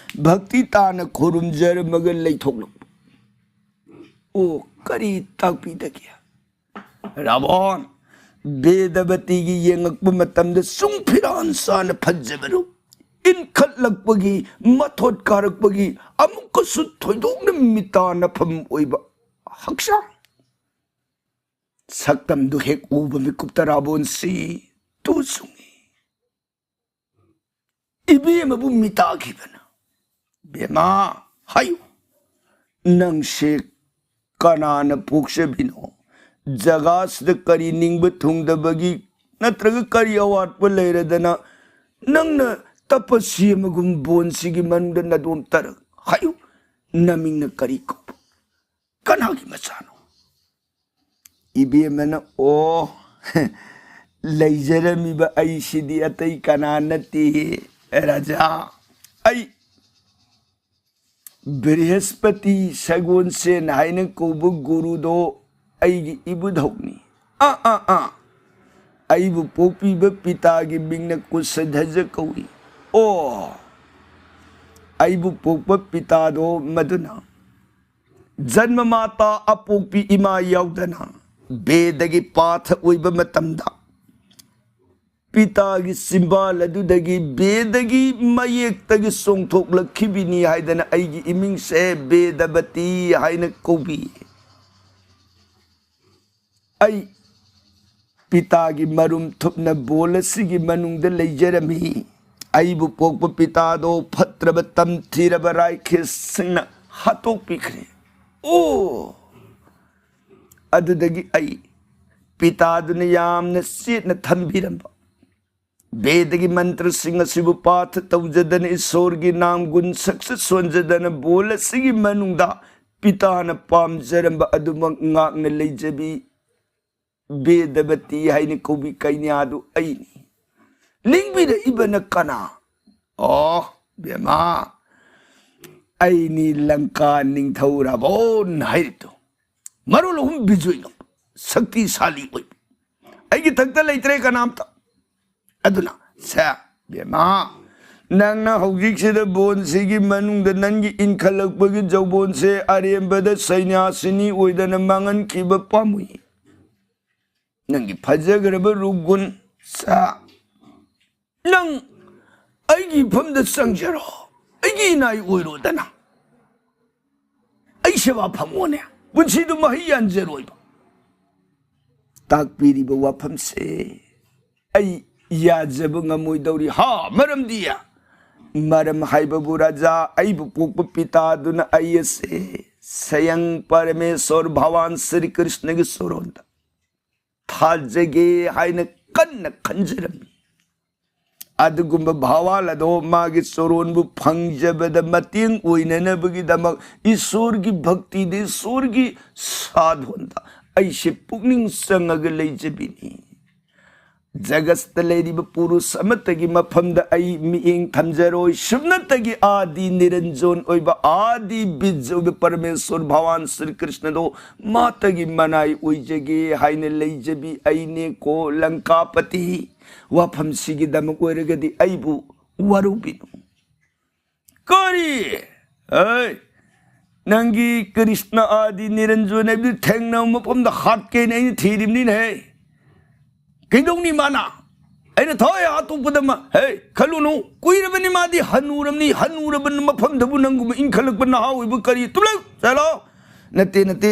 ꯚꯛꯇꯤ ꯇꯥꯅ ꯈꯨꯔꯨꯝꯖꯔꯝꯃꯒ ꯂꯩꯊꯣꯛꯂꯛꯄ꯫ ꯑꯣ, ꯀꯔꯤ ꯇꯥꯛꯄꯤꯗꯒꯦ? ꯔꯥꯕꯣꯟ, ꯕꯦꯗꯕꯇꯤꯒꯤ ꯌꯦꯡꯉꯛꯄ ꯃꯇꯝꯗ ꯁꯨꯡ ꯐꯤꯔꯥꯟ ꯆꯥꯅ ꯐꯖꯕꯗꯨ ꯏꯟꯈꯠꯂꯛꯄꯒꯤ, ꯃꯊꯣꯠ ꯀꯥꯔꯛꯄꯒꯤ ꯑꯃꯨꯛꯀꯁꯨ ꯊꯣꯏꯗꯣꯛꯅ ꯃꯤꯇꯥꯅꯐꯝ ꯑꯣꯏꯕ ꯍꯛꯆꯥꯡ ꯁꯛꯇꯝꯗꯨ ꯍꯦꯛ ꯎꯕ ꯃꯤꯀꯨꯞꯇ ꯔꯥꯕꯣꯟꯁꯤ ꯇꯨ ꯆꯨꯡꯏ꯫ ꯏꯕꯦꯝꯃꯕꯨ ꯃꯤꯇꯥꯈꯤꯕꯅ, "ꯕꯦꯝꯃ, ꯍꯥꯏꯌꯨ, ꯅꯪꯁꯦ ꯀꯅꯥꯅ ꯄꯣꯛꯆꯕꯤꯅꯣ? ꯖꯒꯥꯁꯤꯗ ꯀꯔꯤ ꯅꯤꯡꯕ ꯊꯨꯡꯗꯕꯒꯤ ꯅꯠꯇ꯭ꯔꯒ ꯀꯔꯤ ꯑꯋꯥꯠꯄ ꯂꯩꯔꯗꯅ ꯅꯪꯅ ꯇꯄꯁꯤ ꯑꯃꯒꯨꯝ ꯕꯣꯟꯁꯤꯒꯤ ꯃꯅꯨꯡꯗ ꯅꯗꯣꯝ ꯇꯔꯛ? ꯍꯥꯏꯌꯨ, ꯅꯃꯤꯡꯅ ꯀꯔꯤ ꯀꯧꯕ? ꯀꯅꯥꯒꯤ ꯃꯆꯥꯅꯣ?" ꯏꯕꯦꯝꯃꯅ, "ꯑꯣ, ꯂꯩꯖꯔꯝꯃꯤꯕ ꯑꯩꯁꯤꯗꯤ ꯑꯇꯩ ꯀꯅꯥ ꯅꯠꯇꯦ, ꯔꯥꯖꯥ꯫ ꯑꯩ ꯕ꯭ꯔꯤꯍꯁꯄꯇꯤ ꯁꯒꯣꯟꯁꯦꯟ ꯍꯥꯏꯅ ꯀꯧꯕ ꯒꯨꯔꯨꯗꯣ ꯑꯩꯒꯤ ꯏꯕꯨꯙꯧꯅꯤ꯫ ꯑꯥ, ꯑꯥ, ꯑꯥ꯫ ꯑꯩꯕꯨ ꯄꯣꯛꯄꯤꯕ ꯄꯤꯇꯥꯒꯤ ꯃꯤꯡꯅ ꯀꯨꯁꯙꯖ ꯀꯧꯏ꯫ ꯑꯣ, ꯑꯩꯕꯨ ꯄꯣꯛꯄ ꯄꯤꯇꯥꯗꯣ ꯃꯗꯨꯅ ꯖꯟꯃ ꯃꯥꯇꯥ ꯑꯄꯣꯛꯄꯤ ꯏꯃꯥ ꯌꯥꯎꯗꯅ ꯕꯦꯗꯒꯤ ꯄꯥꯊ ꯑꯣꯏꯕ ꯃꯇꯝꯗ ꯄꯤꯇꯥꯒꯤ ꯆꯤꯝꯕꯥꯜ ꯑꯗꯨꯗꯒꯤ ꯕꯦꯗꯒꯤ ꯃꯌꯦꯛꯇꯒꯤ ꯆꯣꯡꯊꯣꯛꯂꯛꯈꯤꯕꯤꯅꯤ ꯍꯥꯏꯗꯅ ꯑꯩꯒꯤ ꯏꯃꯤꯡꯁꯦ ꯕꯦꯗꯕꯇꯤ ꯍꯥꯏꯅ ꯀꯧꯕꯤ꯫ ꯑꯩ ꯄꯤꯇꯥꯒꯤ ꯃꯔꯨꯝ ꯊꯨꯞꯅ ꯕꯣꯜ ꯑꯁꯤꯒꯤ ꯃꯅꯨꯡꯗ ꯂꯩꯖꯔꯝꯃꯤ꯫ ꯑꯩꯕꯨ ꯄꯣꯛꯄ ꯄꯤꯇꯥꯗꯣ ꯐꯠꯇ꯭ꯔꯕ ꯇꯝꯊꯤꯔꯕ ꯔꯥꯏꯈꯦꯁꯁꯤꯡꯅ ꯍꯥꯠꯇꯣꯛꯄꯤꯈ꯭ꯔꯦ꯫ ꯑꯣ! ꯑꯗꯨꯗꯒꯤ ꯑꯩ ꯄꯤꯇꯥꯗꯨꯅ ꯌꯥꯝꯅ ꯆꯦꯠꯅ ꯊꯝꯕꯤꯔꯝꯕ ꯕꯦꯗꯒꯤ ꯃꯟꯇ꯭ꯔꯁꯤꯡ ꯑꯁꯤꯕꯨ ꯄꯥꯊ ꯇꯧꯖꯗꯅ ꯏꯁꯣꯔꯒꯤ ꯅꯥꯝ ꯒꯨꯟ ꯁꯛꯁ ꯁꯣꯟꯖꯗꯅ ꯕꯣꯜ ꯑꯁꯤꯒꯤ ꯃꯅꯨꯡꯗ ꯄꯤꯇꯥꯅ ꯄꯥꯝꯖꯔꯝꯕ ꯑꯗꯨꯃꯛ ꯉꯥꯛꯅ ꯂꯩꯖꯕꯤ ꯕꯦꯗꯕꯇꯤ ꯍꯥꯏꯅ ꯀꯧꯕꯤ ꯀꯩꯅ꯭ꯌꯥꯗꯨ ꯑꯩꯅꯤ꯫ ꯅꯤꯡꯕꯤꯔꯛꯏꯕꯅ ꯀꯅꯥ? ꯑꯣ, ꯕꯦꯝꯃ, ꯑꯩꯅꯤ ꯂꯪꯀꯥ ꯅꯤꯡꯊꯧ ꯔꯥꯕꯣꯟ ꯍꯥꯏꯔꯤꯕꯗꯣ꯫ ꯃꯔꯣꯜ ꯑꯍꯨꯝ ꯕꯤꯖꯣꯏ ꯉꯝꯕ, ꯁꯛꯇꯤꯁꯥꯂꯤ ꯑꯣꯏꯕ꯫ ꯑꯩꯒꯤ ꯊꯛꯇ ꯂꯩꯇ꯭ꯔꯦ ꯀꯅꯥꯝꯇ꯫ ꯑꯗꯨꯅ, ꯁꯦ, ꯕꯦꯝꯃ, ꯅꯪꯅ ꯍꯧꯖꯤꯛꯁꯤꯗ ꯕꯣꯟꯁꯤꯒꯤ ꯃꯅꯨꯡꯗ ꯅꯪꯒꯤ ꯏꯟꯈꯠꯂꯛꯄꯒꯤ ꯖꯧꯕꯣꯟꯁꯦ ꯑꯔꯦꯝꯕꯗ ꯁꯩꯅ꯭ꯌꯥꯁꯤꯅꯤ ꯑꯣꯏꯗꯅ ꯃꯥꯡꯍꯟꯈꯤꯕ ꯄꯥꯝꯃꯨꯏ꯫ ꯅꯪꯒꯤ ꯐꯖꯈ꯭ꯔꯕ ꯔꯨꯒꯨꯟ ꯁꯥ, ꯅꯪ ꯑꯩꯒꯤ ꯏꯐꯝꯗ ꯆꯪꯖꯔꯣ, ꯑꯩꯒꯤ ꯏꯅꯥꯏ ꯑꯣꯏꯔꯣꯗꯅ, ꯑꯩ ꯁꯦꯕꯥ ꯐꯪꯉꯣꯅꯦ, ꯄꯨꯟꯁꯤꯗꯨ ꯃꯍꯩ ꯌꯥꯟꯖꯔꯣꯏꯕ꯫ ꯇꯥꯛꯄꯤꯔꯤꯕ ꯋꯥꯐꯝꯁꯦ ꯑꯩ ꯌꯥꯖꯕ ꯉꯝꯃꯣꯏꯗꯧꯔꯤ꯫ ꯍꯥ, ꯃꯔꯝꯗꯤ? ꯃꯔꯝ ꯍꯥꯏꯕꯕꯨ ꯔꯥꯖꯥ, ꯑꯩꯕꯨ ꯄꯣꯛꯄ ꯄꯤꯇꯥꯗꯨꯅ ꯑꯩ ꯑꯁꯦ ꯁꯌꯪ ꯄꯔꯃꯦꯁꯣꯔ ꯚꯒꯋꯥꯟ ꯁ꯭ꯔꯤ ꯀ꯭ꯔꯤꯁꯅꯒꯤ ꯁꯣꯔꯣꯟꯗ ꯊꯥꯖꯒꯦ ꯍꯥꯏꯅ ꯀꯟꯅ ꯈꯟꯖꯔꯝꯃꯤ꯫ ꯑꯗꯨꯒꯨꯝꯕ ꯚꯒꯋꯥꯟ ꯑꯗꯣ ꯃꯥꯒꯤ ꯁꯣꯔꯣꯟꯕꯨ ꯐꯪꯖꯕꯗ ꯃꯇꯦꯡ ꯑꯣꯏꯅꯅꯕꯒꯤꯗꯃꯛ ꯏꯁꯣꯔꯒꯤ ꯚꯛꯇꯤꯗ, ꯏꯁꯣꯔꯒꯤ ꯁꯥꯗꯣꯟꯗ ꯑꯩꯁꯦ ꯄꯨꯛꯅꯤꯡ ꯆꯪꯉꯒ ꯂꯩꯖꯕꯤꯅꯤ꯫ ꯖꯒꯠꯇ ꯂꯩꯔꯤꯕ ꯄꯨꯔꯨꯁ ꯑꯃꯠꯇꯒꯤ ꯃꯐꯝꯗ ꯑꯩ ꯃꯤꯠꯌꯦꯡ ꯊꯝꯖꯔꯣꯏ꯫ ꯁꯨꯞꯅꯇꯒꯤ ꯑꯥꯗꯤ ꯅꯤꯔꯟꯖꯣꯟ ꯑꯣꯏꯕ, ꯑꯥꯗꯤ ꯕꯤꯖ ꯑꯣꯏꯕ ꯄꯔꯃꯦꯁꯣꯔ ꯚꯒꯋꯥꯟ ꯁ꯭ꯔꯤ ꯀ꯭ꯔꯤꯁꯅꯗꯣ ꯃꯥꯇꯒꯤ ꯃꯅꯥꯏ ꯑꯣꯏꯖꯒꯦ ꯍꯥꯏꯅ ꯂꯩꯖꯕꯤ ꯑꯩꯅꯦꯀꯣ ꯂꯪꯀꯥꯄꯇꯤ꯫ ꯋꯥꯐꯝꯁꯤꯒꯤꯗꯃꯛ ꯑꯣꯏꯔꯒꯗꯤ ꯑꯩꯕꯨ ꯋꯥꯔꯧꯕꯤꯅꯨ꯫ ꯀꯔꯤ? ꯑꯩ, ꯅꯪꯒꯤ ꯀ꯭ꯔꯤꯁꯅ ꯑꯥꯗꯤ ꯅꯤꯔꯟꯖꯣꯟ ꯍꯥꯏꯕꯗꯨ ꯊꯦꯡꯅꯕ ꯃꯐꯝꯗ ꯍꯥꯠꯀꯦꯅ ꯑꯩꯅ ꯊꯤꯔꯤꯕꯅꯤꯅꯦꯍꯦ꯫ ꯀꯩꯗꯧꯅꯤ ꯃꯥꯅ? ꯑꯩꯅ ꯊꯋꯥꯏ ꯍꯥꯠꯇꯣꯛꯄꯗ ꯃꯥ, ꯍꯦ, ꯈꯜꯂꯨꯅꯨ, ꯀꯨꯏꯔꯕꯅꯤ ꯃꯥꯗꯤ ꯍꯅꯨꯔꯕꯅꯤ, ꯍꯅꯨꯔꯕ ꯃꯐꯝꯗꯕꯨ ꯅꯪꯒꯨꯝꯕ ꯏꯟꯈꯠꯂꯛꯄ ꯅꯍꯥ ꯑꯣꯏꯕ ꯀꯔꯤ? ꯇꯨꯝꯂꯛ ꯆꯠꯂꯣ꯫ ꯅꯠꯇꯦ, ꯅꯠꯇꯦ,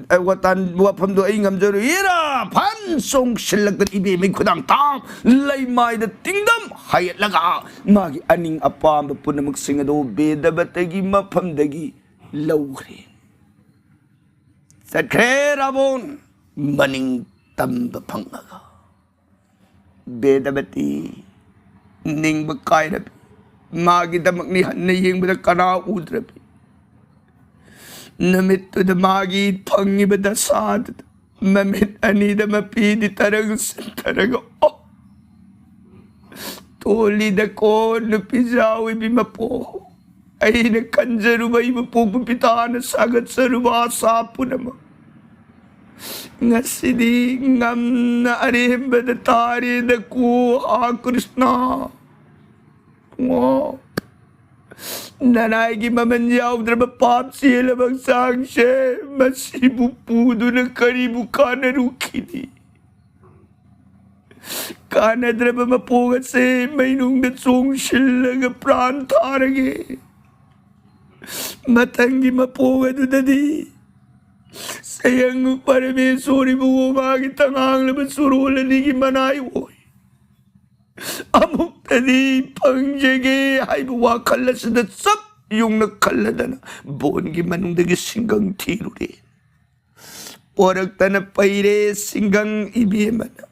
ꯑ, ꯋꯥꯇꯥꯟ ꯋꯥꯐꯝꯗꯣ ꯑꯩ ꯉꯝꯖꯔꯣꯏ꯫ ꯏꯔꯥ ꯐꯟ ꯆꯣꯡꯁꯤꯜꯂꯛꯇꯅ ꯏꯕꯦꯝꯃꯩ ꯈꯨꯗꯥꯡ ꯇꯥꯡ ꯂꯩꯃꯥꯏꯗ ꯇꯤꯡꯗꯝ ꯍꯥꯏꯒꯠꯂꯒ ꯃꯥꯒꯤ ꯑꯅꯤꯡ ꯑꯄꯥꯝꯕ ꯄꯨꯝꯅꯃꯛꯁꯤꯡ ꯑꯗꯨ ꯕꯦꯗꯕꯇꯒꯤ ꯃꯐꯝꯗꯒꯤ ꯂꯧꯈ꯭ꯔꯦ꯫ ꯆꯠꯈ꯭ꯔꯦ ꯔꯥꯕꯣꯟ ꯃꯅꯤꯡ ꯇꯝꯕ ꯐꯪꯉꯒ꯫ ꯕꯦꯗꯕꯇꯤ ꯅꯤꯡꯕ ꯀꯥꯏꯔꯕꯤ꯫ ꯃꯥꯒꯤꯗꯃꯛꯅꯤ ꯍꯟꯅ ꯌꯦꯡꯕꯗ ꯀꯅꯥ ꯎꯗ꯭ꯔꯕꯤ꯫ ꯅꯨꯃꯤꯠꯇꯨꯗ ꯃꯥꯒꯤ ꯐꯪꯉꯤꯕ ꯗꯁꯥꯗꯨꯗ ꯃꯃꯤꯠ ꯑꯅꯤꯗ ꯃꯄꯤꯗꯤ ꯇꯔꯪ ꯁꯤꯟꯊꯔꯒ, "ꯑꯣ, ꯇꯣꯜꯂꯤꯗꯀꯣ ꯅꯨꯄꯤꯖꯥ ꯑꯣꯏꯕꯤ ꯃꯄꯣ꯫ ꯑꯩꯅ ꯈꯟꯖꯔꯨꯕ ꯑꯩꯕꯨ ꯄꯣꯛꯄ ꯄꯤꯇꯥꯅ ꯁꯥꯒꯠꯆꯔꯨꯕ ꯑꯁꯥ ꯄꯨꯝꯅꯃꯛ ꯉꯁꯤꯗꯤ ꯉꯝꯅ ꯑꯔꯦꯝꯕꯗ ꯇꯥꯔꯦꯗꯀꯣ, ꯍꯥ ꯀ꯭ꯔꯤꯁꯅ꯫ ꯑꯣ, ꯅꯅꯥꯏꯒꯤ ꯃꯃꯜ ꯌꯥꯎꯗ꯭ꯔꯕ ꯄꯥꯞ ꯆꯦꯜꯂꯕ ꯍꯛꯆꯥꯡꯁꯦ ꯃꯁꯤꯕꯨ ꯄꯨꯗꯨꯅ ꯀꯔꯤꯕꯨ ꯀꯥꯟꯅꯔꯨꯈꯤꯅꯤ?" ꯀꯥꯟꯅꯗ꯭ꯔꯕ ꯃꯄꯣꯛ ꯑꯁꯦ ꯃꯩꯅꯨꯡꯗ ꯆꯣꯡꯁꯤꯜꯂꯒ ꯄ꯭ꯔꯥꯟ ꯊꯥꯔꯒꯦ꯫ ꯃꯊꯪꯒꯤ ꯃꯄꯣꯛ ꯑꯗꯨꯗꯗꯤ ꯁꯌꯪ ꯄꯔꯃꯦꯁꯣꯔꯤꯕꯨ ꯃꯥꯒꯤ ꯇꯉꯥꯡꯂꯕ ꯆꯨꯔꯣꯜ ꯑꯅꯤꯒꯤ ꯃꯅꯥꯏ ꯑꯣꯏ ꯑꯃꯨꯛꯇꯗꯤ ꯐꯪꯖꯒꯦ ꯍꯥꯏꯕ ꯋꯥꯈꯜ ꯑꯁꯤꯗ ꯆꯞ ꯌꯨꯡꯅ ꯈꯜꯂꯗꯅ ꯕꯣꯟꯒꯤ ꯃꯅꯨꯡꯗꯒꯤ ꯁꯤꯡꯒꯪ ꯊꯤꯔꯨꯔꯦ꯫ ꯄꯣꯔꯛꯇꯅ ꯄꯩꯔꯦ ꯁꯤꯡꯒꯪ ꯏꯕꯦꯝꯃꯅ꯫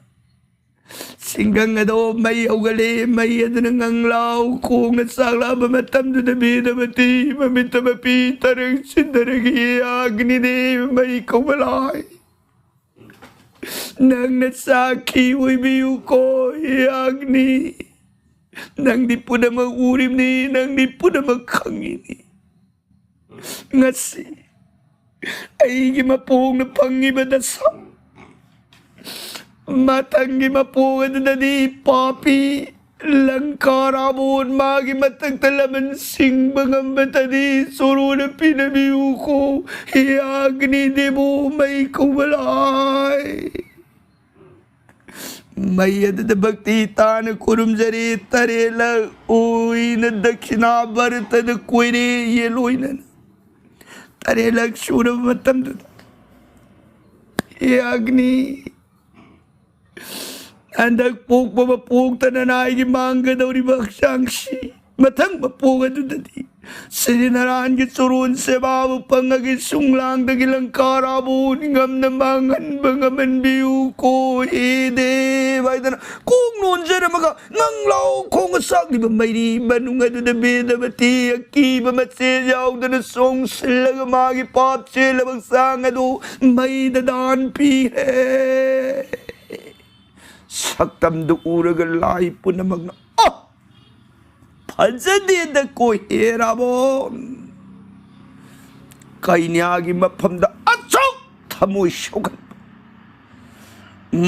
ꯁꯤꯡꯒꯪ ꯑꯗꯣ ꯃꯩ ꯍꯧꯒꯠꯂꯦ꯫ ꯃꯩ ꯑꯗꯨꯅ ꯉꯪꯂꯥꯎ ꯈꯣꯡꯅ ꯆꯥꯛꯂꯛꯑꯕ ꯃꯇꯝꯗꯨꯗ ꯕꯦꯗꯕꯇꯤ ꯃꯃꯤꯠꯇ ꯃꯄꯤ ꯇꯔꯪ ꯁꯤꯟꯊꯔꯒ ꯑꯦ ꯑꯒꯅꯤꯗꯦꯕ ꯃꯩ ꯀꯧꯕ ꯂꯥꯏ꯫ ꯅꯪꯅ ꯁꯥꯈꯤ ꯑꯣꯏꯕꯤꯌꯨꯀꯣ, ꯍꯦ ꯑꯒꯅꯤ꯫ ꯅꯪꯗꯤ ꯄꯨꯝꯅꯃꯛ ꯎꯔꯤꯕꯅꯤ, ꯅꯪꯗꯤ ꯄꯨꯝꯅꯃꯛ ꯈꯪꯉꯤꯅꯤ꯫ ꯉꯁꯤ ꯑꯩꯒꯤ ꯃꯄꯣꯛꯅ ꯐꯪꯉꯤꯕ ꯗꯁꯥ, ꯃꯊꯪꯒꯤ ꯃꯄꯣꯛ ꯑꯗꯨꯗꯗꯤ ꯄꯥꯄꯤ ꯂꯪꯀꯥ ꯔꯥꯕꯣꯟ ꯃꯥꯒꯤ ꯃꯊꯛꯇ ꯂꯃꯟ ꯁꯤꯡꯕ ꯉꯝꯕꯇꯗꯤ ꯁꯣꯔꯣꯅ ꯄꯤꯅꯕꯤꯌꯨꯀꯣ, ꯍꯦ ꯑꯒꯅꯤ ꯗꯦꯕꯣ, ꯃꯩ ꯀꯧꯕ ꯂꯥꯏ꯫ ꯃꯩ ꯑꯗꯨꯗ ꯚꯛꯇꯤ ꯇꯥꯅ ꯈꯨꯔꯨꯝꯖꯔꯤ꯫ ꯇꯔꯦꯠꯂꯛ ꯑꯣꯏꯅ ꯗꯈꯤꯅꯥ ꯚꯥꯔꯇꯗ ꯀꯣꯏꯔꯦ ꯌꯦꯜ ꯑꯣꯏꯅꯅ꯫ ꯇꯔꯦꯠꯂꯛ ꯁꯨꯔꯕ ꯃꯇꯝꯗꯨꯗ, ꯍꯦ ꯑꯒꯅꯤ, ꯍꯟꯗꯛ ꯄꯣꯛꯄ ꯃꯄꯣꯛꯇꯅ ꯅꯥꯏꯒꯤ ꯃꯥꯡꯒꯗꯧꯔꯤꯕ ꯍꯛꯆꯥꯡꯁꯤ ꯃꯊꯪ ꯃꯄꯣꯛ ꯑꯗꯨꯗꯗꯤ ꯁ꯭ꯔꯤ ꯅꯥꯔꯥꯌꯟꯒꯤ ꯆꯨꯔꯣꯟ ꯁꯦꯕꯥꯕꯨ ꯐꯪꯉꯒꯤ ꯁꯨꯡꯂꯥꯡꯗꯒꯤ ꯂꯪꯀꯥ ꯔꯥꯕꯣꯟ ꯉꯝꯅ ꯃꯥꯡꯍꯟꯕ ꯉꯝꯍꯟꯕꯤꯌꯨ ꯀꯣ, ꯍꯦ ꯗꯦꯕ ꯍꯥꯏꯗꯅ ꯈꯣꯡ ꯅꯣꯟꯖꯔꯝꯃꯒ ꯉꯪꯂꯥꯎ ꯈꯣꯡꯒ ꯆꯥꯛꯂꯤꯕ ꯃꯩꯔꯤ ꯃꯅꯨꯡ ꯑꯗꯨꯗ ꯕꯦꯗꯕꯇꯤ ꯑꯀꯤꯕ ꯃꯆꯦ ꯌꯥꯎꯗꯅ ꯆꯣꯡꯁꯤꯜꯂꯒ ꯃꯥꯒꯤ ꯄꯥꯞ ꯆꯦꯜꯂꯕ ꯍꯛꯆꯥꯡ ꯑꯗꯨ ꯃꯩꯗ ꯗꯥꯟ ꯄꯤꯈ꯭ꯔꯦ꯫ ꯁꯛꯇꯝꯗꯨ ꯎꯔꯒ ꯂꯥꯏ ꯄꯨꯝꯅꯃꯛꯅ, "ꯑ! ꯐꯖꯗꯦꯗ ꯀꯣ ꯍꯦ ꯔꯥꯕꯣꯟ!" ꯀꯩꯅ꯭ꯌꯥꯒꯤ ꯃꯐꯝꯗ ꯑꯁꯨꯛ ꯊꯃꯣꯏ ꯁꯣꯛꯍꯟꯕ꯫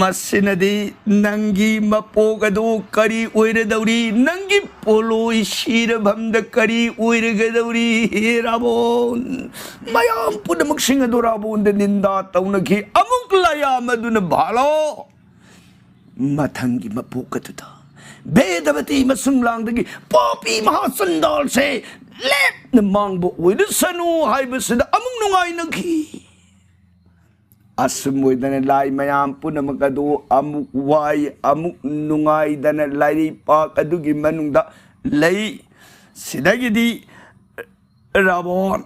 ꯃꯁꯤꯅꯗꯤ ꯅꯪꯒꯤ ꯃꯄꯣꯛ ꯑꯗꯨ ꯀꯔꯤ ꯑꯣꯏꯔꯗꯧꯔꯤ? ꯅꯪꯒꯤ ꯄꯣꯂꯣꯏ ꯁꯤꯔꯐꯝꯗ ꯀꯔꯤ ꯑꯣꯏꯔꯒꯗꯧꯔꯤ, ꯍꯦ ꯔꯥꯕꯣꯟ? ꯃꯌꯥꯝ ꯄꯨꯝꯅꯃꯛꯁꯤꯡ ꯑꯗꯨ ꯔꯥꯕꯣꯟꯗ ꯅꯤꯟꯗꯥ ꯇꯧꯅꯈꯤ꯫ ꯑꯃꯨꯛ ꯂꯥꯏꯌꯥꯝ ꯑꯗꯨꯅ ꯚꯥꯂꯣ, ꯃꯊꯪꯒꯤ ꯃꯄꯣꯛ ꯑꯗꯨꯗ ꯕꯦꯗꯕꯇꯤ ꯃꯁꯨꯡ ꯂꯥꯡꯗꯒꯤ ꯄꯥꯄꯤ ꯃꯍꯥꯆꯟꯗꯥꯜꯁꯦ ꯂꯦꯞꯅ ꯃꯥꯡꯕ ꯑꯣꯏꯔꯁꯅꯨ ꯍꯥꯏꯕꯁꯤꯗ ꯑꯃꯨꯛ ꯅꯨꯡꯉꯥꯏꯅꯈꯤ꯫ ꯑꯁꯨꯝ ꯑꯣꯏꯗꯅ ꯂꯥꯏ ꯃꯌꯥꯝ ꯄꯨꯝꯅꯃꯛ ꯑꯗꯨ ꯑꯃꯨꯛ ꯋꯥꯏ, ꯑꯃꯨꯛ ꯅꯨꯡꯉꯥꯏꯗꯅ ꯂꯥꯏꯔꯩꯄꯥꯛ ꯑꯗꯨꯒꯤ ꯃꯅꯨꯡꯗ ꯂꯩ꯫ ꯁꯤꯗꯒꯤꯗꯤ ꯔꯥꯕꯣꯟ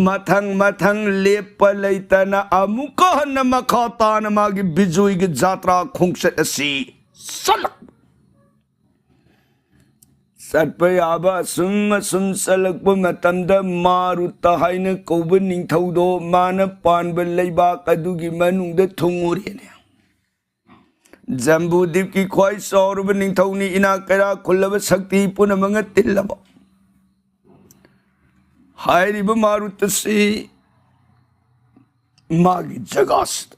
ꯃꯊꯪ ꯃꯊꯪ ꯂꯦꯞꯄ ꯂꯩꯇꯅ ꯑꯃꯨꯛꯀ ꯍꯟꯅ ꯃꯈꯥ ꯇꯥꯅ ꯃꯥꯒꯤ ꯕꯤꯖꯣꯏꯒꯤ ꯖꯥꯇ꯭ꯔꯥ ꯈꯣꯡꯆꯠ ꯑꯁꯤ ꯆꯠꯂꯛ ꯆꯠꯄ ꯌꯥꯕ ꯑꯁꯨꯝ ꯑꯁꯨꯝ ꯆꯠꯂꯛꯄ ꯃꯇꯝꯗ ꯃꯥꯔꯨꯇ ꯍꯥꯏꯅ ꯀꯧꯕ ꯅꯤꯡꯊꯧꯗꯣ ꯃꯥꯅ ꯄꯥꯟꯕ ꯂꯩꯕꯥꯛ ꯑꯗꯨꯒꯤ ꯃꯅꯨꯡꯗ ꯊꯨꯡꯉꯨꯔꯦꯅꯦ꯫ ꯖꯝꯕꯨꯗꯤꯞꯀꯤ ꯈ꯭ꯋꯥꯏ ꯆꯥꯎꯔꯕ ꯅꯤꯡꯊꯧꯅꯤ, ꯏꯅꯥꯛ ꯀꯩꯔꯥꯛ ꯈꯨꯜꯂꯕ, ꯁꯛꯇꯤ ꯄꯨꯝꯅꯃꯛꯅ ꯇꯤꯜꯂꯕ꯫ ꯍꯥꯏꯔꯤꯕ ꯃꯥꯔꯨꯇꯁꯤ ꯃꯥꯒꯤ ꯖꯒꯥꯁꯤꯗ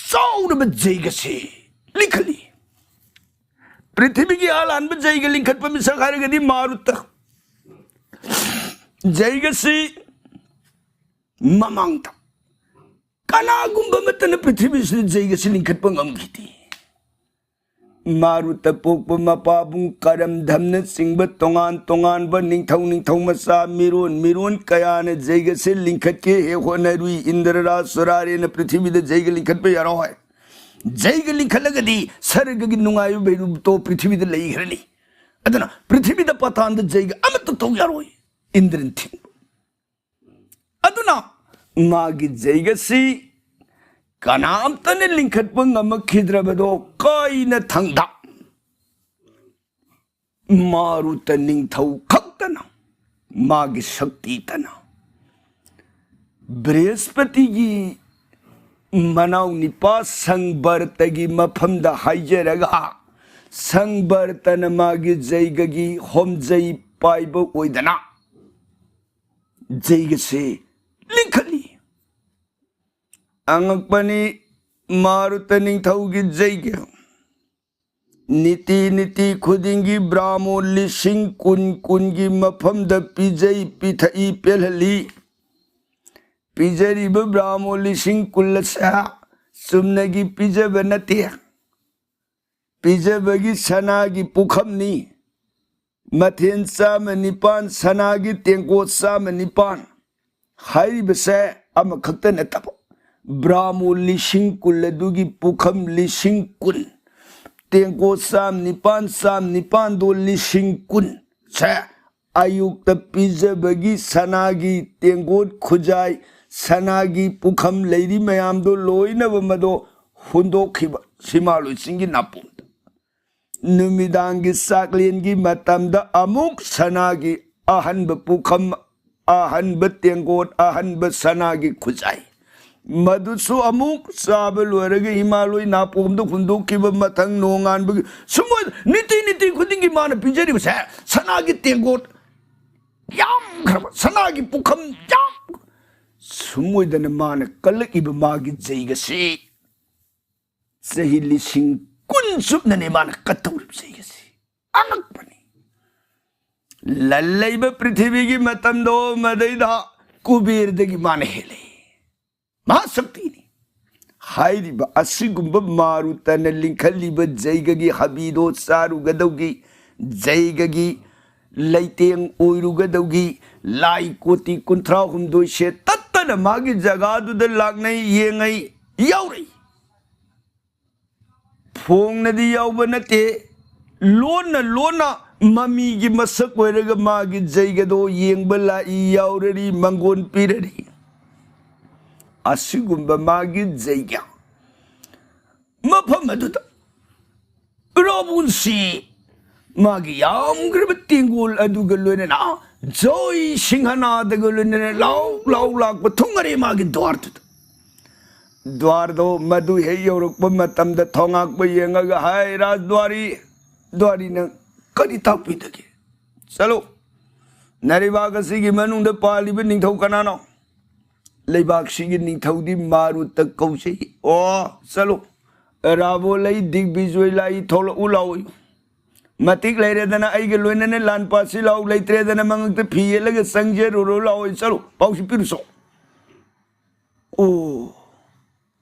ꯆꯥꯎꯔꯕ ꯖꯩꯒꯁꯤ ꯂꯤꯡꯈꯠꯂꯤ꯫ ꯄ꯭ꯔꯤꯊꯤꯕꯤꯒꯤ ꯑꯍꯥꯟꯕ ꯖꯩꯒ ꯂꯤꯡꯈꯠꯄ ꯃꯤꯁꯛ ꯍꯥꯏꯔꯒꯗꯤ ꯃꯥꯔꯨꯇ꯫ ꯖꯩꯒꯁꯤ ꯃꯃꯥꯡꯗ ꯀꯅꯥꯒꯨꯝꯕ ꯑꯃꯠꯇꯅ ꯄ꯭ꯔꯤꯊꯤꯕꯤꯁꯤꯗ ꯖꯩꯒꯁꯤ ꯂꯤꯡꯈꯠꯄ ꯉꯝꯈꯤꯗꯦ꯫ ꯃꯥꯔꯨꯇ ꯄꯣꯛꯄ ꯃꯄꯥꯕꯨꯡ ꯀꯔꯝꯗꯝꯅꯆꯤꯡꯕ ꯇꯣꯉꯥꯟ ꯇꯣꯉꯥꯟꯕ ꯅꯤꯡꯊꯧ ꯅꯤꯡꯊꯧ ꯃꯆꯥ ꯃꯤꯔꯣꯟ ꯃꯤꯔꯣꯟ ꯀꯌꯥꯅ ꯖꯩꯒꯁꯦ ꯂꯤꯡꯈꯠꯀꯦ ꯍꯦꯛ ꯍꯣꯠꯅꯔꯨꯏ꯫ ꯏꯟꯗ꯭ꯔꯔꯥꯖ ꯁꯨꯔꯥꯔꯦꯅ ꯄ꯭ꯔꯤꯊꯤꯕꯤꯗ ꯖꯩꯒ ꯂꯤꯡꯈꯠꯄ ꯌꯥꯔꯣꯏ꯫ ꯖꯩꯒ ꯂꯤꯡꯈꯠꯂꯒꯗꯤ ꯁꯔꯒꯒꯤ ꯅꯨꯡꯉꯥꯏꯕ ꯚꯩꯔꯨꯞꯇꯣ ꯄ꯭ꯔꯤꯊꯤꯕꯤꯗ ꯂꯩꯈ꯭ꯔꯅꯤ꯫ ꯑꯗꯨꯅ ꯄ꯭ꯔꯤꯊꯤꯕꯤꯗ ꯄꯇꯥꯟꯗ ꯖꯩꯒ ꯑꯃꯠꯇ ꯇꯧ ꯌꯥꯔꯣꯏ꯫ ꯏꯟꯗ꯭ꯔꯅ ꯊꯤꯡꯕ꯫ ꯑꯗꯨꯅ ꯃꯥꯒꯤ ꯖꯩꯒꯁꯤ ꯀꯅꯥꯝꯇꯅ ꯂꯤꯡꯈꯠꯄ ꯉꯝꯃꯛꯈꯤꯗ꯭ꯔꯕꯗꯣ ꯀꯥꯏꯅ ꯊꯪꯗ ꯃꯥꯔꯨꯇ ꯅꯤꯡꯊꯧ ꯈꯛꯇꯅ ꯃꯥꯒꯤ ꯁꯛꯇꯤꯇꯅ ꯕ꯭ꯔꯍꯁꯄꯇꯤꯒꯤ ꯃꯅꯥꯎ ꯅꯤꯄꯥ ꯁꯪꯕꯔꯇꯒꯤ ꯃꯐꯝꯗ ꯍꯥꯏꯖꯔꯒ ꯁꯪꯕꯔꯇꯅ ꯃꯥꯒꯤ ꯖꯩꯒꯒꯤ ꯍꯣꯝꯖꯩ ꯄꯥꯏꯕ ꯑꯣꯏꯗꯅ ꯖꯩꯒꯁꯦ ꯂꯤꯡꯈꯠꯂꯤ꯫ ꯑꯉꯛꯄꯅꯤ, ꯃꯥꯔꯨꯇ ꯅꯤꯡꯊꯧꯒꯤ ꯖꯩꯒ ꯅꯤꯇꯤ ꯅꯤꯇꯤ ꯈꯨꯗꯤꯡꯒꯤ ꯕ꯭ꯔꯥꯃꯣ ꯂꯤꯁꯤꯡ ꯀꯨꯟ ꯀꯨꯟꯒꯤ ꯃꯐꯝꯗ ꯄꯤꯖꯩ, ꯄꯤꯊꯛꯏ, ꯄꯦꯜꯍꯜꯂꯤ꯫ ꯄꯤꯖꯔꯤꯕ ꯕ꯭ꯔꯥꯃꯣ ꯂꯤꯁꯤꯡ ꯀꯨꯟ ꯑꯁꯦ ꯆꯨꯝꯅꯒꯤ ꯄꯤꯖꯕ ꯅꯠꯇꯦ꯫ ꯄꯤꯖꯕꯒꯤ ꯁꯅꯥꯒꯤ ꯄꯨꯈꯝꯅꯤ꯫ ꯃꯊꯦꯜ ꯆꯥꯝꯃ ꯅꯤꯄꯥꯟ, ꯁꯅꯥꯒꯤ ꯇꯦꯡꯀꯣꯠ ꯆꯥꯝꯃ ꯅꯤꯄꯥꯟ ꯍꯥꯏꯔꯤꯕꯁꯦ ꯑꯃꯈꯛꯇ ꯅꯠꯇꯕ, ꯕ꯭ꯔꯥꯃꯣ ꯂꯤꯁꯤꯡ ꯀꯨꯟ ꯑꯗꯨꯒꯤ ꯄꯨꯈꯝ ꯂꯤꯁꯤꯡ ꯀꯨꯟ, ꯇꯦꯡꯀꯣꯠ ꯆꯥꯝ ꯅꯤꯄꯥꯟ, ꯆꯥꯝ ꯅꯤꯄꯥꯟꯗꯣ ꯂꯤꯁꯤꯡ ꯀꯨꯟ ꯁꯦ ꯑꯌꯨꯛꯇ ꯄꯤꯖꯕꯒꯤ ꯁꯅꯥꯒꯤ ꯇꯦꯡꯀꯣꯠ ꯈꯨꯖꯥꯏ, ꯁꯅꯥꯒꯤ ꯄꯨꯈꯝ ꯂꯩꯔꯤ ꯃꯌꯥꯝꯗꯣ ꯂꯣꯏꯅꯕ ꯃꯗꯣ ꯍꯨꯟꯗꯣꯛꯈꯤꯕ ꯁꯤꯃꯥꯂꯣꯏ ꯆꯤꯡꯒꯤ ꯅꯥꯄꯣꯝꯗ꯫ ꯅꯨꯃꯤꯗꯥꯡꯒꯤ ꯆꯥꯛꯂꯦꯟꯒꯤ ꯃꯇꯝꯗ ꯑꯃꯨꯛ ꯁꯅꯥꯒꯤ ꯑꯍꯟꯕ ꯄꯨꯈꯝ, ꯑꯍꯟꯕ ꯇꯦꯡꯀꯣꯠ, ꯑꯍꯟꯕ ꯁꯅꯥꯒꯤ ꯈꯨꯖꯥꯏ, ꯃꯗꯨꯁꯨ ꯑꯃꯨꯛ ꯆꯥꯕ ꯂꯣꯏꯔꯒ ꯏꯃꯥꯂꯣꯏ ꯅꯥꯄꯣꯝꯗ ꯍꯨꯟꯗꯣꯛꯈꯤꯕ꯫ ꯃꯊꯪ ꯅꯣꯡꯉꯥꯟꯕꯒꯤ ꯁꯨꯝꯕ ꯅꯤꯇꯤ ꯅꯤꯇꯤ ꯈꯨꯗꯤꯡꯒꯤ ꯃꯥꯅ ꯄꯤꯖꯔꯤꯕꯁꯦ ꯁꯅꯥꯒꯤ ꯇꯦꯡꯀꯣꯠ ꯌꯥꯝꯈ꯭ꯔꯕ, ꯁꯅꯥꯒꯤ ꯄꯨꯈꯝ ꯌꯥꯝ ꯁꯨꯝ ꯑꯣꯏꯗꯅ ꯃꯥꯅ ꯀꯜꯂꯛꯏꯕ ꯃꯥꯒꯤ ꯖꯩꯒꯁꯤ ꯆꯍꯤ ꯂꯤꯁꯤꯡ ꯀꯨꯟ ꯆꯨꯞꯅꯅꯦ ꯃꯥꯅ ꯀꯠꯇꯧꯔꯤꯕ ꯖꯩꯒꯁꯤ꯫ ꯑꯉꯛꯄꯅꯤ꯫ ꯂꯜꯂꯩꯕ ꯄ꯭ꯔꯤꯊꯤꯕꯤꯒꯤ ꯃꯇꯝꯗꯣ ꯃꯗꯩꯗ ꯀꯨꯕꯦꯔꯗꯒꯤ ꯃꯥꯅ ꯍꯦꯜꯂꯤ꯫ ꯃꯍꯥꯁꯛꯇꯤꯅꯤ꯫ ꯍꯥꯏꯔꯤꯕ ꯑꯁꯤꯒꯨꯝꯕ ꯃꯥꯔꯨꯇꯅ ꯂꯤꯡꯈꯠꯂꯤꯕ ꯖꯩꯒꯒꯤ ꯍꯕꯤꯗꯣ ꯆꯥꯔꯨꯒꯗꯧꯒꯤ, ꯖꯩꯒꯒꯤ ꯂꯩꯇꯦꯡ ꯑꯣꯏꯔꯨꯒꯗꯧꯒꯤ, ꯂꯥꯏ ꯀꯣꯇꯤ ꯀꯨꯟꯊ꯭ꯔꯥ ꯍꯨꯝꯗꯣꯏꯁꯦ ꯇꯠꯇꯅ ꯃꯥꯒꯤ ꯖꯒꯥꯗꯨꯗ ꯂꯥꯛꯅꯩ, ꯌꯦꯡꯉꯩ, ꯌꯥꯎꯔꯛꯏ꯫ ꯐꯣꯡꯅꯗꯤ ꯌꯥꯎꯕ ꯅꯠꯇꯦ, ꯂꯣꯟꯅ ꯂꯣꯟꯅ ꯃꯃꯤꯒꯤ ꯃꯁꯛ ꯑꯣꯏꯔꯒ ꯃꯥꯒꯤ ꯖꯩꯒꯗꯣ ꯌꯦꯡꯕ ꯂꯥꯛꯏ, ꯌꯥꯎꯔꯔꯤ, ꯃꯪꯒꯣꯟ ꯄꯤꯔꯔꯤ꯫ ꯑꯁꯤꯒꯨꯝꯕ ꯃꯥꯒꯤ ꯖꯩꯒ ꯃꯐꯝ ꯑꯗꯨꯗ ꯔꯥꯕꯣꯟꯁꯤ ꯃꯥꯒꯤ ꯌꯥꯝꯈ꯭ꯔꯕ ꯇꯦꯡꯒꯣꯜ ꯑꯗꯨꯒ ꯂꯣꯏꯅꯅ ꯖꯣꯏ ꯁꯤꯡꯍꯅꯥꯗꯒ ꯂꯣꯏꯅꯅ ꯂꯥꯎ ꯂꯥꯎ ꯂꯥꯛꯄ ꯊꯨꯡꯉꯔꯦ ꯃꯥꯒꯤ ꯗ꯭ꯋꯥꯔꯗꯨꯗ꯫ ꯗ꯭ꯋꯥꯔꯗꯣ ꯃꯗꯨ ꯍꯦꯛ ꯌꯧꯔꯛꯄ ꯃꯇꯝꯗ ꯊꯣꯉꯥꯛꯄ ꯌꯦꯡꯉꯒ, "ꯍꯥꯏ ꯔꯥꯖꯗ꯭ꯋꯥꯔꯤ, ꯗ꯭ꯋꯥꯔꯤꯅ ꯀꯔꯤ ꯇꯥꯛꯄꯤꯗꯒꯦ? ꯆꯠꯂꯣ, ꯅꯔꯩꯕꯥꯛ ꯑꯁꯤꯒꯤ ꯃꯅꯨꯡꯗ ꯄꯥꯜꯂꯤꯕ ꯅꯤꯡꯊꯧ ꯀꯅꯥꯅꯣ? ꯂꯩꯕꯥꯛꯁꯤꯒꯤ ꯅꯤꯡꯊꯧꯗꯤ ꯃꯥꯔꯨꯠꯇ ꯀꯧꯖꯩ꯫ ꯑꯣ, ꯆꯠꯂꯣ, ꯔꯥꯕꯣ ꯂꯩ, ꯗꯤꯒꯕꯤꯖꯣꯏ ꯂꯥꯛꯏ, ꯊꯣꯛꯂꯛꯎ ꯂꯥꯛꯑꯣ꯫ ꯃꯇꯤꯛ ꯂꯩꯔꯦꯗꯅ ꯑꯩꯒ ꯂꯣꯏꯅꯅ ꯂꯥꯟ ꯄꯥꯁꯤ ꯂꯥꯛꯑꯣ, ꯂꯩꯇ꯭ꯔꯦꯗꯅ ꯃꯉꯛꯇ ꯐꯤ ꯌꯦꯠꯂꯒ ꯆꯪꯖꯔꯨꯔꯣ ꯂꯥꯛꯑꯣ, ꯆꯠꯂꯣ, ꯄꯥꯎꯁꯤ ꯄꯤꯔꯨꯆꯣ"꯫ ꯑꯣ,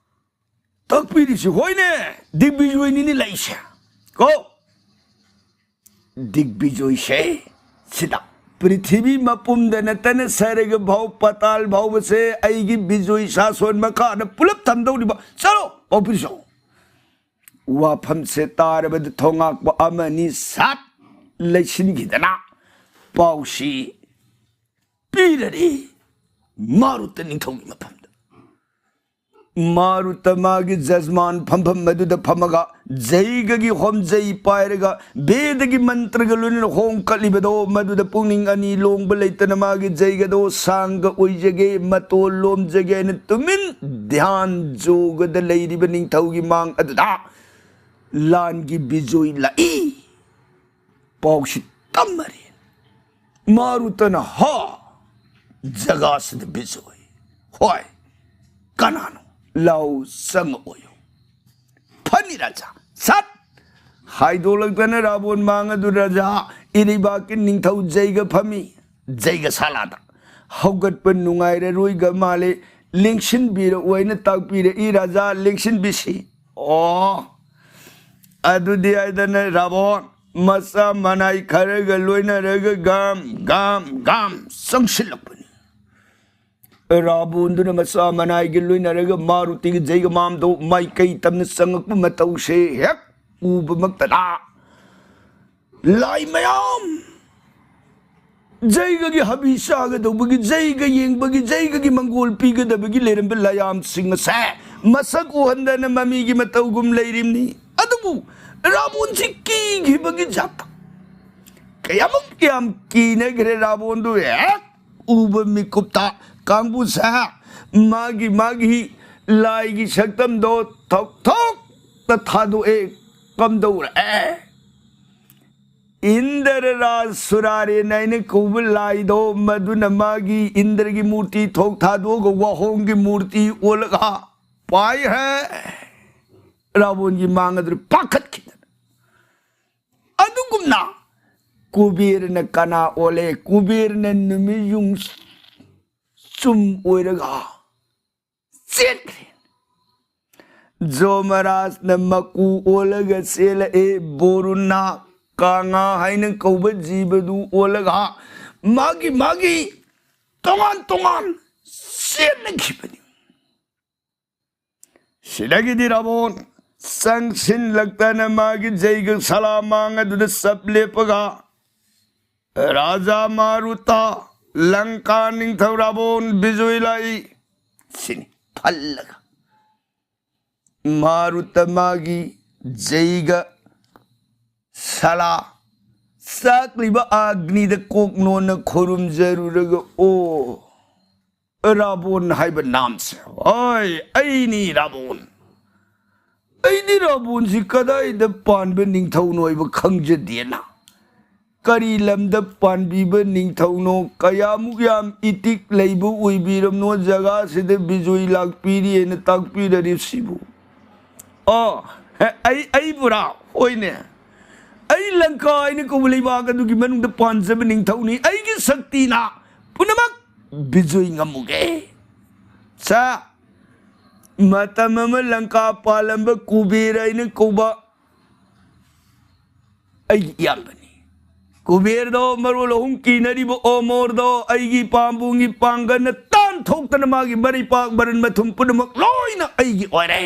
ꯇꯥꯛꯄꯤꯔꯤꯁꯤ ꯍꯣꯏꯅꯦ, ꯗꯤꯒꯕꯤꯖꯣꯏꯅꯤꯅꯦ ꯂꯩꯁꯦ꯫ ꯀꯣ, ꯗꯤꯒꯕꯤꯖꯣꯏꯁꯦ ꯁꯤꯗ ꯄ꯭ꯔꯤꯊꯤꯕꯤ ꯃꯄꯨꯝꯗ ꯅꯠꯇꯅ ꯁꯔꯒ ꯐꯥꯎ, ꯄꯇꯥꯜ ꯐꯥꯎꯕꯁꯦ ꯑꯩꯒꯤ ꯕꯤꯖꯣꯏ ꯁꯥꯁꯣꯟ ꯃꯈꯥꯗ ꯄꯨꯂꯞ ꯊꯝꯗꯧꯔꯤꯕ꯫ ꯆꯠꯂꯣ, ꯄꯥꯎꯄꯤꯔꯤꯁꯣ꯫ ꯋꯥꯐꯝꯁꯦ ꯇꯥꯔꯕꯗ ꯊꯣꯉꯥꯛꯄ ꯑꯃꯅꯤ ꯁꯥꯠ ꯂꯩꯁꯤꯟꯈꯤꯗꯅ ꯄꯥꯎꯁꯤ ꯄꯤꯔꯔꯤ ꯃꯥꯔꯨꯇ ꯅꯤꯡꯊꯧꯒꯤ ꯃꯐꯝꯗ꯫ ꯃꯥꯔꯨꯇ ꯃꯥꯒꯤ ꯖꯖꯃꯥꯟ ꯐꯝꯐꯝ ꯑꯗꯨꯗ ꯐꯝꯃꯒ ꯖꯩꯒꯒꯤ ꯍꯣꯝꯖꯩ ꯄꯥꯏꯔꯒ ꯕꯦꯗꯒꯤ ꯃꯟꯇ꯭ꯔꯒ ꯂꯣꯏꯅꯅ ꯍꯣꯡꯀꯠꯂꯤꯕꯗꯣ, ꯃꯗꯨꯗ ꯄꯨꯛꯅꯤꯡ ꯑꯅꯤ ꯂꯣꯡꯕ ꯂꯩꯇꯅ ꯃꯥꯒꯤ ꯖꯩꯒꯗꯣ ꯁꯥꯡꯒ ꯑꯣꯏꯖꯒꯦ, ꯃꯇꯣꯜ ꯂꯣꯝꯖꯒꯦ ꯍꯥꯏꯅ ꯇꯨꯃꯤꯟ ꯙ꯭ꯌꯥꯟ ꯖꯣꯒꯗ ꯂꯩꯔꯤꯕ ꯅꯤꯡꯊꯧꯒꯤ ꯃꯥꯡ ꯑꯗꯨꯗ ꯂꯥꯟꯒꯤ ꯕꯤꯖꯣꯏ ꯂꯥꯛꯏ꯫ ꯄꯥꯎꯁꯤ ꯇꯝꯃꯔꯦ꯫ ꯃꯥꯔꯨꯇꯅ ꯍꯥ ꯖꯒꯥꯁꯤꯗ ꯕꯤꯖꯣꯏ꯫ ꯍꯣꯏ, ꯀꯅꯥꯅꯣ? ꯂꯥꯎ ꯆꯪꯉꯛꯑꯣꯌꯨ꯫ ꯐꯅꯤ ꯔꯥꯖꯥ꯫ ꯁꯠ! ꯍꯥꯏꯗꯣꯛꯂꯛꯇꯅ ꯔꯥꯕꯣꯟ ꯃꯥꯡ ꯑꯗꯨ ꯔꯥꯖꯥ ꯏꯔꯩꯕꯥꯛꯀꯤ ꯅꯤꯡꯊꯧ ꯖꯩꯒ ꯐꯝꯃꯤ꯫ ꯖꯩꯒ ꯁꯥꯂꯥꯗ ꯍꯧꯒꯠꯄ ꯅꯨꯡꯉꯥꯏꯔꯔꯣꯏꯒ ꯃꯥꯜꯂꯦ꯫ ꯂꯦꯡꯁꯤꯟꯕꯤꯔꯛꯑꯣ ꯍꯥꯏꯅ ꯇꯥꯛꯄꯤꯔꯛꯏ ꯔꯥꯖꯥ, ꯂꯦꯡꯁꯤꯟꯕꯤꯁꯤ꯫ ꯑꯣ, ꯑꯗꯨꯗꯤ ꯍꯥꯏꯗꯅ ꯔꯥꯕꯣꯟ ꯃꯆꯥ ꯃꯅꯥꯏ ꯈꯔꯒ ꯂꯣꯏꯅꯔꯒ ꯒꯝ ꯒꯝ ꯒꯝ ꯆꯪꯁꯤꯜꯂꯛꯄꯅꯤ꯫ ꯔꯥꯕꯣꯟꯗꯨꯅ ꯃꯆꯥ ꯃꯅꯥꯏꯒ ꯂꯣꯏꯅꯔꯒ ꯃꯥꯔꯨꯇꯤꯒ ꯖꯩꯒ ꯃꯥꯝꯗꯣ ꯃꯥꯏꯀꯩ ꯇꯝꯅ ꯆꯪꯉꯛꯄ ꯃꯇꯧꯁꯦ ꯍꯦꯛ ꯎꯕꯃꯛꯇꯗ ꯂꯥꯏ ꯃꯌꯥꯝ, ꯖꯩꯒꯒꯤ ꯍꯕꯤ ꯆꯥꯒꯗꯧꯕꯒꯤ, ꯖꯩꯒ ꯌꯦꯡꯕꯒꯤ, ꯖꯩꯒꯒꯤ ꯃꯪꯒꯣꯜ ꯄꯤꯒꯗꯕꯒꯤ ꯂꯩꯔꯝꯕ ꯂꯥꯏꯌꯥꯝꯁꯤꯡ ꯑꯁꯦ ꯃꯁꯛ ꯎꯍꯟꯗꯅ ꯃꯃꯤꯒꯤ ꯃꯇꯧꯒꯨꯝ ꯂꯩꯔꯤꯕꯅꯤ꯫ ꯑꯗꯨꯕꯨ ꯔꯥꯕꯣꯟꯁꯤ ꯀꯤꯈꯤꯕꯒꯤ ꯖꯥꯠꯇ ꯀꯌꯥꯃꯨꯛ ꯌꯥꯝ ꯀꯤꯅꯈ꯭ꯔꯦ ꯔꯥꯕꯣꯟꯗꯨ ꯍꯦꯛ ꯎꯕ ꯃꯤꯀꯨꯞꯇ꯫ ꯀꯥꯡꯕꯨꯁꯦ ꯃꯥꯒꯤ ꯃꯥꯒꯤ ꯂꯥꯏꯒꯤ ꯁꯛꯇꯝꯗꯣ ꯊꯣꯛ ꯊꯣꯛꯇ ꯊꯥꯗꯣꯛꯑꯦ꯫ ꯀꯝꯗꯧꯔꯛꯑꯦ? ꯏꯟꯗ꯭ꯔ ꯔꯥꯖ ꯁꯨꯔꯥꯔꯦꯟ ꯍꯥꯏꯅ ꯀꯧꯕ ꯂꯥꯏꯗꯣ, ꯃꯗꯨꯅ ꯃꯥꯒꯤ ꯏꯟꯗ꯭ꯔꯒꯤ ꯃꯨꯔꯇꯤ ꯊꯣꯛ ꯊꯥꯗꯣꯛꯑꯒ ꯋꯥꯍꯣꯡꯒꯤ ꯃꯨꯔꯇꯤ ꯑꯣꯜꯂꯒ ꯄꯥꯏ ꯍꯦ꯫ ꯔꯥꯕꯣꯟꯒꯤ ꯃꯥꯡ ꯑꯗꯨ ꯄꯥꯈꯠꯈꯤꯗꯅ꯫ ꯑꯗꯨꯒꯨꯝꯅ ꯀꯨꯕꯦꯔꯅ ꯀꯅꯥ ꯑꯣꯜꯂꯦ? ꯀꯨꯕꯦꯔꯅ ꯅꯨꯃꯤꯠ ꯌꯨꯡ ꯆꯨꯝ ꯑꯣꯏꯔꯒ ꯆꯦꯟꯈ꯭ꯔꯦ꯫ ꯖꯣꯃꯔꯥꯖꯅ ꯃꯀꯨ ꯑꯣꯜꯂꯒ ꯆꯦꯜꯂꯛꯑꯦ꯫ ꯕꯣꯔꯨꯅ ꯀꯥꯉꯥ ꯍꯥꯏꯅ ꯀꯧꯕ ꯖꯤꯕꯗꯨ ꯑꯣꯜꯂꯒ ꯃꯥꯒꯤ ꯃꯥꯒꯤ ꯇꯣꯉꯥꯟ ꯇꯣꯉꯥꯟ ꯆꯦꯟꯅꯈꯤꯕꯅꯤ꯫ ꯁꯤꯗꯒꯤꯗꯤ ꯔꯥꯕꯣꯟ ꯆꯪꯁꯤꯜꯂꯛꯇꯅ ꯃꯥꯒꯤ ꯖꯩꯒ ꯁꯂꯥꯃꯥꯡ ꯑꯗꯨꯗ ꯆꯞ ꯂꯦꯞꯄꯒ, "ꯔꯥꯖꯥ ꯃꯥꯔꯨꯇ, ꯂꯪꯀꯥ ꯅꯤꯡꯊꯧ ꯔꯥꯕꯣꯟ ꯕꯤꯖꯣꯏ ꯂꯥꯛꯏ" ꯁꯤꯅꯤ ꯐꯜꯂꯒ꯫ ꯃꯥꯔꯨꯇ ꯃꯥꯒꯤ ꯖꯩꯒ ꯁꯂꯥ ꯆꯥꯛꯂꯤꯕ ꯑꯒꯅꯤꯗ ꯀꯣꯛ ꯅꯣꯟꯅ ꯈꯨꯔꯨꯝꯖꯔꯨꯔꯒ, "ꯑꯣ, ꯔꯥꯕꯣꯟ ꯍꯥꯏꯕ ꯅꯥꯝꯁꯦ, ꯍꯣꯏ, ꯑꯩꯅꯤ ꯔꯥꯕꯣꯟ꯫ ꯑꯩꯗꯤ ꯔꯥꯕꯣꯟꯁꯤ ꯀꯗꯥꯏꯗ ꯄꯥꯟꯕ ꯅꯤꯡꯊꯧꯅꯣ ꯍꯥꯏꯕ ꯈꯪꯖꯗꯦꯅ꯫ ꯀꯔꯤ ꯂꯝꯗ ꯄꯥꯟꯕꯤꯕ ꯅꯤꯡꯊꯧꯅꯣ? ꯀꯌꯥꯃꯨꯛ ꯌꯥꯝ ꯏꯇꯤꯛ ꯂꯩꯕ ꯑꯣꯏꯕꯤꯔꯕꯅꯣ ꯖꯒꯥꯁꯤꯗ ꯕꯤꯖꯣꯏ ꯂꯥꯛꯄꯤꯔꯤꯑꯅ ꯇꯥꯛꯄꯤꯔꯔꯤꯕꯁꯤꯕꯨ?" ꯑꯣ, ꯑꯩ, ꯑꯩꯕꯨꯔꯥ? ꯍꯣꯏꯅꯦ, ꯑꯩ ꯂꯪꯀꯥ ꯍꯥꯏꯅ ꯀꯧꯕ ꯂꯩꯕꯥꯛ ꯑꯗꯨꯒꯤ ꯃꯅꯨꯡꯗ ꯄꯥꯟꯖꯕ ꯅꯤꯡꯊꯧꯅꯤ꯫ ꯑꯩꯒꯤ ꯁꯛꯇꯤꯅ ꯄꯨꯝꯅꯃꯛ ꯕꯤꯖꯣꯏ ꯉꯝꯃꯨꯒꯦ꯫ ꯁꯥ, ꯃꯇꯝ ꯑꯃ ꯂꯪꯀꯥ ꯄꯥꯜꯂꯝꯕ ꯀꯨꯕꯦꯔ ꯍꯥꯏꯅ ꯀꯧꯕ ꯑꯩꯒꯤ ꯏꯌꯥꯝꯕꯅꯤ꯫ ꯀꯨꯕꯦꯔꯗꯣ ꯃꯔꯣꯜ ꯑꯍꯨꯝ ꯀꯤꯅꯔꯤꯕ ꯑꯣꯃꯣꯔꯗꯣ ꯑꯩꯒꯤ ꯄꯥꯝꯕꯣꯝꯒꯤ ꯄꯥꯡꯒꯜꯅ ꯇꯥꯟꯊꯣꯛꯇꯅ ꯃꯥꯒꯤ ꯃꯔꯩꯄꯥꯛ ꯃꯔꯟ ꯃꯊꯨꯝ ꯄꯨꯝꯅꯃꯛ ꯂꯣꯏꯅ ꯑꯩꯒꯤ ꯑꯣꯏꯔꯦ꯫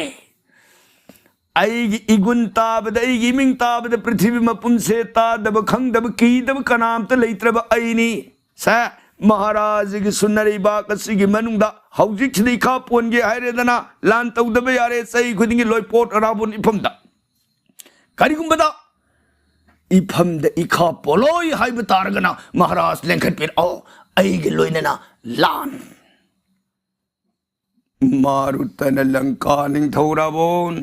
ꯑꯩꯒꯤ ꯏꯒꯨꯟ ꯇꯥꯕꯗ, ꯑꯩꯒꯤ ꯏꯃꯤꯡ ꯇꯥꯕꯗ ꯄ꯭ꯔꯤꯊꯤꯕꯤ ꯃꯄꯨꯝꯁꯦ ꯇꯥꯗꯕ, ꯈꯪꯗꯕ, ꯀꯤꯗꯕ ꯀꯅꯥꯝꯇ ꯂꯩꯇ꯭ꯔꯕ ꯑꯩꯅꯤ꯫ ꯁꯦ, ꯃꯍꯥꯔꯥꯖꯒꯤ ꯁꯨꯟꯅꯔꯩꯕꯥꯛ ꯑꯁꯤꯒꯤ ꯃꯅꯨꯡꯗ ꯍꯧꯖꯤꯛꯁꯤꯗ ꯏꯈꯥ ꯄꯣꯟꯒꯦ ꯍꯥꯏꯔꯦꯗꯅ, ꯂꯥꯟ ꯇꯧꯗꯕ ꯌꯥꯔꯦ, ꯆꯍꯤ ꯈꯨꯗꯤꯡꯒꯤ ꯂꯣꯏꯄꯣꯠ ꯑꯔꯥꯕꯣꯟ ꯏꯐꯝꯗ꯫ ꯀꯔꯤꯒꯨꯝꯕꯗ ꯏꯐꯝꯗ ꯏꯈꯥ ꯄꯣꯂꯣꯏ ꯍꯥꯏꯕ ꯇꯥꯔꯒꯅ, ꯃꯍꯥꯔꯥꯖ ꯂꯦꯡꯈꯠꯄꯤꯔꯛꯑꯣ, ꯑꯩꯒꯤ ꯂꯣꯏꯅꯅ ꯂꯥꯟ꯫ ꯃꯥꯔꯨꯇꯅ ꯂꯪꯀꯥ ꯅꯤꯡꯊꯧ ꯔꯥꯕꯣꯟ,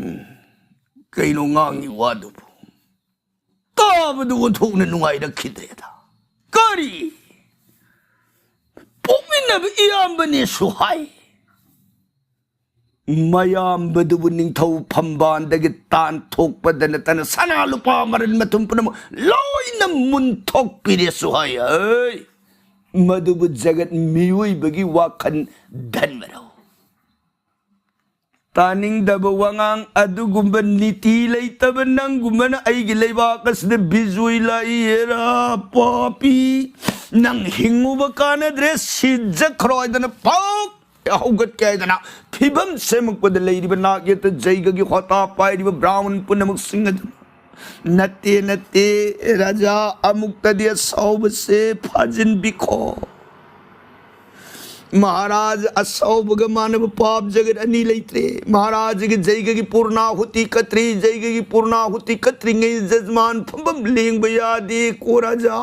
ꯀꯩꯅꯣ ꯉꯥꯡꯉꯤ ꯋꯥꯗꯨꯕꯨ? ꯇꯥꯕꯗ ꯑꯣꯟꯊꯣꯛꯅ ꯅꯨꯡꯉꯥꯏꯔꯛꯈꯤꯗꯦꯗ꯫ ꯀꯔꯤ? ꯄꯣꯛꯃꯤꯟꯅꯕ ꯏꯌꯥꯝꯕꯅꯦꯁꯨ ꯍꯥꯏ꯫ ꯃꯌꯥꯝꯕꯗꯨꯕꯨ ꯅꯤꯡꯊꯧ ꯐꯝꯕꯥꯟꯗꯒꯤ ꯇꯥꯟꯊꯣꯛꯄꯗ ꯅꯠꯇꯅ ꯁꯅꯥ ꯂꯨꯄꯥ ꯃꯔꯟ ꯃꯊꯨꯝ ꯄꯨꯝꯅꯃꯛ ꯂꯣꯏꯅ ꯃꯨꯟꯊꯣꯛꯄꯤꯔꯦꯁꯨ ꯍꯥꯏ꯫ ꯍꯩ! ꯃꯗꯨꯕꯨ ꯖꯒꯠ ꯃꯤꯑꯣꯏꯕꯒꯤ ꯋꯥꯈꯜ ꯙꯟꯃꯔꯧ꯫ ꯇꯥꯅꯤꯡꯗꯕ ꯋꯥꯉꯥꯡ꯫ ꯑꯗꯨꯒꯨꯝꯕ ꯅꯤꯇꯤ ꯂꯩꯇꯕ ꯅꯪꯒꯨꯝꯕꯅ ꯑꯩꯒꯤ ꯂꯩꯕꯥꯛ ꯑꯁꯤꯗ ꯕꯤꯖꯣꯏ ꯂꯥꯛꯏ ꯍꯦꯔꯥ꯫ ꯄꯥꯄꯤ, ꯅꯪ ꯍꯤꯡꯉꯨꯕ ꯀꯥꯟꯅꯗ꯭ꯔꯦ, ꯁꯤꯖꯈ꯭ꯔꯣ ꯍꯥꯏꯗꯅ ꯐꯥꯎ ꯍꯧꯒꯠꯀꯦ ꯍꯥꯏꯗꯅ ꯐꯤꯕꯝ ꯁꯦꯝꯃꯛꯄꯗ ꯂꯩꯔꯤꯕ ꯅꯥꯛ ꯌꯦꯠꯇ ꯖꯩꯒꯒꯤ ꯍꯣꯇꯥ ꯄꯥꯏꯔꯤꯕ ꯕ꯭ꯔꯥꯍꯃꯟ ꯄꯨꯝꯅꯃꯛꯁꯤꯡ ꯑꯗꯨ, "ꯅꯠꯇꯦ, ꯅꯠꯇꯦ, ꯔꯥꯖꯥ, ꯑꯃꯨꯛꯇꯗꯤ ꯑꯁꯥꯎꯕꯁꯦ ꯐꯥꯖꯤꯟꯕꯤꯈꯣ꯫ ꯃꯍꯥꯔꯥꯖ, ꯑꯁꯥꯎꯕꯒ ꯃꯥꯟꯅꯕ ꯄꯥꯞ ꯖꯒꯠ ꯑꯅꯤ ꯂꯩꯇ꯭ꯔꯦ꯫ ꯃꯍꯥꯔꯥꯖꯒꯤ ꯖꯩꯒꯒꯤ ꯄꯨꯔꯅꯥꯍꯨꯇꯤ ꯀꯠꯇ꯭ꯔꯤ, ꯖꯩꯒꯒꯤ ꯄꯨꯔꯅꯥꯍꯨꯇꯤ ꯀꯠꯇ꯭ꯔꯤꯉꯩ ꯖꯖꯃꯥꯟ ꯐꯝꯐꯝ ꯂꯦꯡꯕ ꯌꯥꯗꯦ ꯀꯣ ꯔꯥꯖꯥ꯫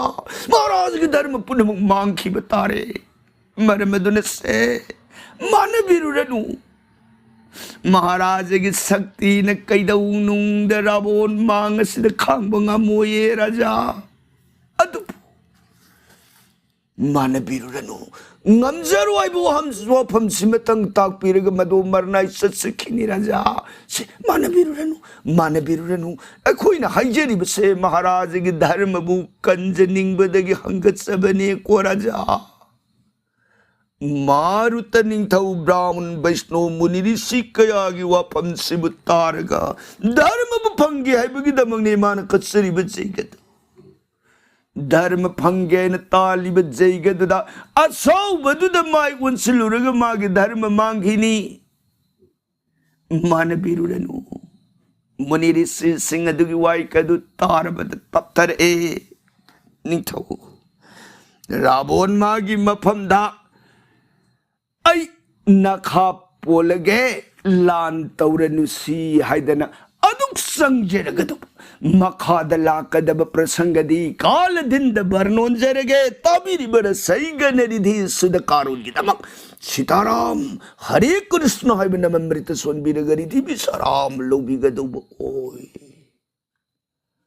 ꯃꯍꯥꯔꯥꯖꯒꯤ ꯙꯔꯃ ꯄꯨꯝꯅꯃꯛ ꯃꯥꯡꯈꯤꯕ ꯇꯥꯔꯦ꯫ ꯃꯔꯝ ꯑꯗꯨꯅ ꯁꯦ, ꯃꯥꯟꯅꯕꯤꯔꯨꯔꯅꯨ꯫ ꯃꯍꯥꯔꯥꯖꯒꯤ ꯁꯛꯇꯤꯅ ꯀꯩꯗꯧꯅꯨꯡꯗ ꯔꯥꯕꯣꯟ ꯃꯥꯡ ꯑꯁꯤꯗ ꯈꯥꯡꯕ ꯉꯝꯃꯣꯏꯌꯦ ꯔꯥꯖꯥ꯫ ꯑꯗꯨꯕꯨ ꯃꯥꯟꯅꯕꯤꯔꯨꯔꯅꯨ꯫ ꯉꯝꯖꯔꯣꯏ ꯍꯥꯏꯕ ꯋꯥꯍꯪ-, ꯋꯥꯐꯝꯁꯤꯃꯇꯪ ꯇꯥꯛꯄꯤꯔꯒ ꯃꯗꯨ ꯃꯔꯅꯥꯏ ꯆꯠꯆꯈꯤꯅꯤ ꯔꯥꯖꯥ꯫ ꯁꯤ ꯃꯥꯟꯅꯕꯤꯔꯨꯔꯅꯨ, ꯃꯥꯟꯅꯕꯤꯔꯨꯔꯅꯨ꯫ ꯑꯩꯈꯣꯏꯅ ꯍꯥꯏꯖꯔꯤꯕꯁꯦ ꯃꯍꯥꯔꯥꯖꯒꯤ ꯙꯔꯃꯕꯨ ꯀꯟꯖꯅꯤꯡꯕꯗꯒꯤ ꯍꯪꯒꯠꯆꯕꯅꯦꯀꯣ ꯔꯥꯖꯥ꯫ ꯃꯥꯔꯨꯇ ꯅꯤꯡꯊꯧ ꯕ꯭ꯔꯥꯍꯃꯟ ꯕꯩꯁꯅꯣ ꯃꯨꯅꯤ ꯔꯤꯁꯤ ꯀꯌꯥꯒꯤ ꯋꯥꯐꯝꯁꯤꯕꯨ ꯇꯥꯔꯒ ꯙꯔꯃꯕꯨ ꯐꯪꯒꯦ ꯍꯥꯏꯕꯒꯤꯗꯃꯛꯅꯦ ꯃꯥꯅ ꯀꯠꯆꯔꯤꯕ ꯖꯩꯒꯗꯨ꯫ ꯙꯔꯃ ꯐꯪꯒꯦ ꯍꯥꯏꯅ ꯇꯥꯜꯂꯤꯕ ꯖꯩꯒꯗꯨꯗ ꯑꯁꯥꯎꯕꯗꯨꯗ ꯃꯥꯏ ꯑꯣꯟꯁꯤꯜꯂꯨꯔꯒ ꯃꯥꯒꯤ ꯙꯔꯃ ꯃꯥꯡꯈꯤꯅꯤ꯫ ꯃꯥꯟꯅꯕꯤꯔꯨꯔꯅꯨ꯫ ꯃꯨꯅꯤ ꯔꯤꯁꯤꯁꯤꯡ ꯑꯗꯨꯒꯤ ꯋꯥꯍꯩ ꯑꯗꯨ ꯇꯥꯔꯕꯗ ꯇꯞꯊꯔꯛꯑꯦ꯫ ꯅꯤꯡꯊꯧ ꯔꯥꯕꯣꯟ ꯃꯥꯒꯤ ꯃꯐꯝꯗ ꯑꯩ ꯅꯈꯥ ꯄꯣꯜꯂꯒꯦ, ꯂꯥꯟ ꯇꯧꯔꯅꯨꯁꯤ ꯍꯥꯏꯗꯅ ꯑꯗꯨꯛ ꯆꯪꯖꯔꯒꯗꯨ ꯃꯈꯥꯗ ꯂꯥꯛꯀꯗꯕ ꯄ꯭ꯔꯁꯪꯒꯗꯤ ꯀꯥꯂꯗꯤꯟꯗ ꯕꯔꯅꯣꯟꯖꯔꯒꯦ꯫ ꯇꯥꯕꯤꯔꯤꯕ ꯔꯁꯩꯒꯅ ꯔꯤꯙꯤ ꯁꯨꯗ ꯀꯥꯔꯣꯟꯒꯤꯗꯃꯛ ꯁꯤꯇꯥꯔꯥꯝ ꯍꯔꯦ ꯀ꯭ꯔꯤꯁꯅ ꯍꯥꯏꯕ ꯅꯃꯃ꯭ꯔꯤꯇ ꯁꯣꯟꯕꯤꯔꯒ ꯔꯤꯙꯤ ꯕꯤꯁꯥꯔꯥꯝ ꯂꯧꯕꯤꯒꯗꯧꯕ ꯑꯣꯏ꯫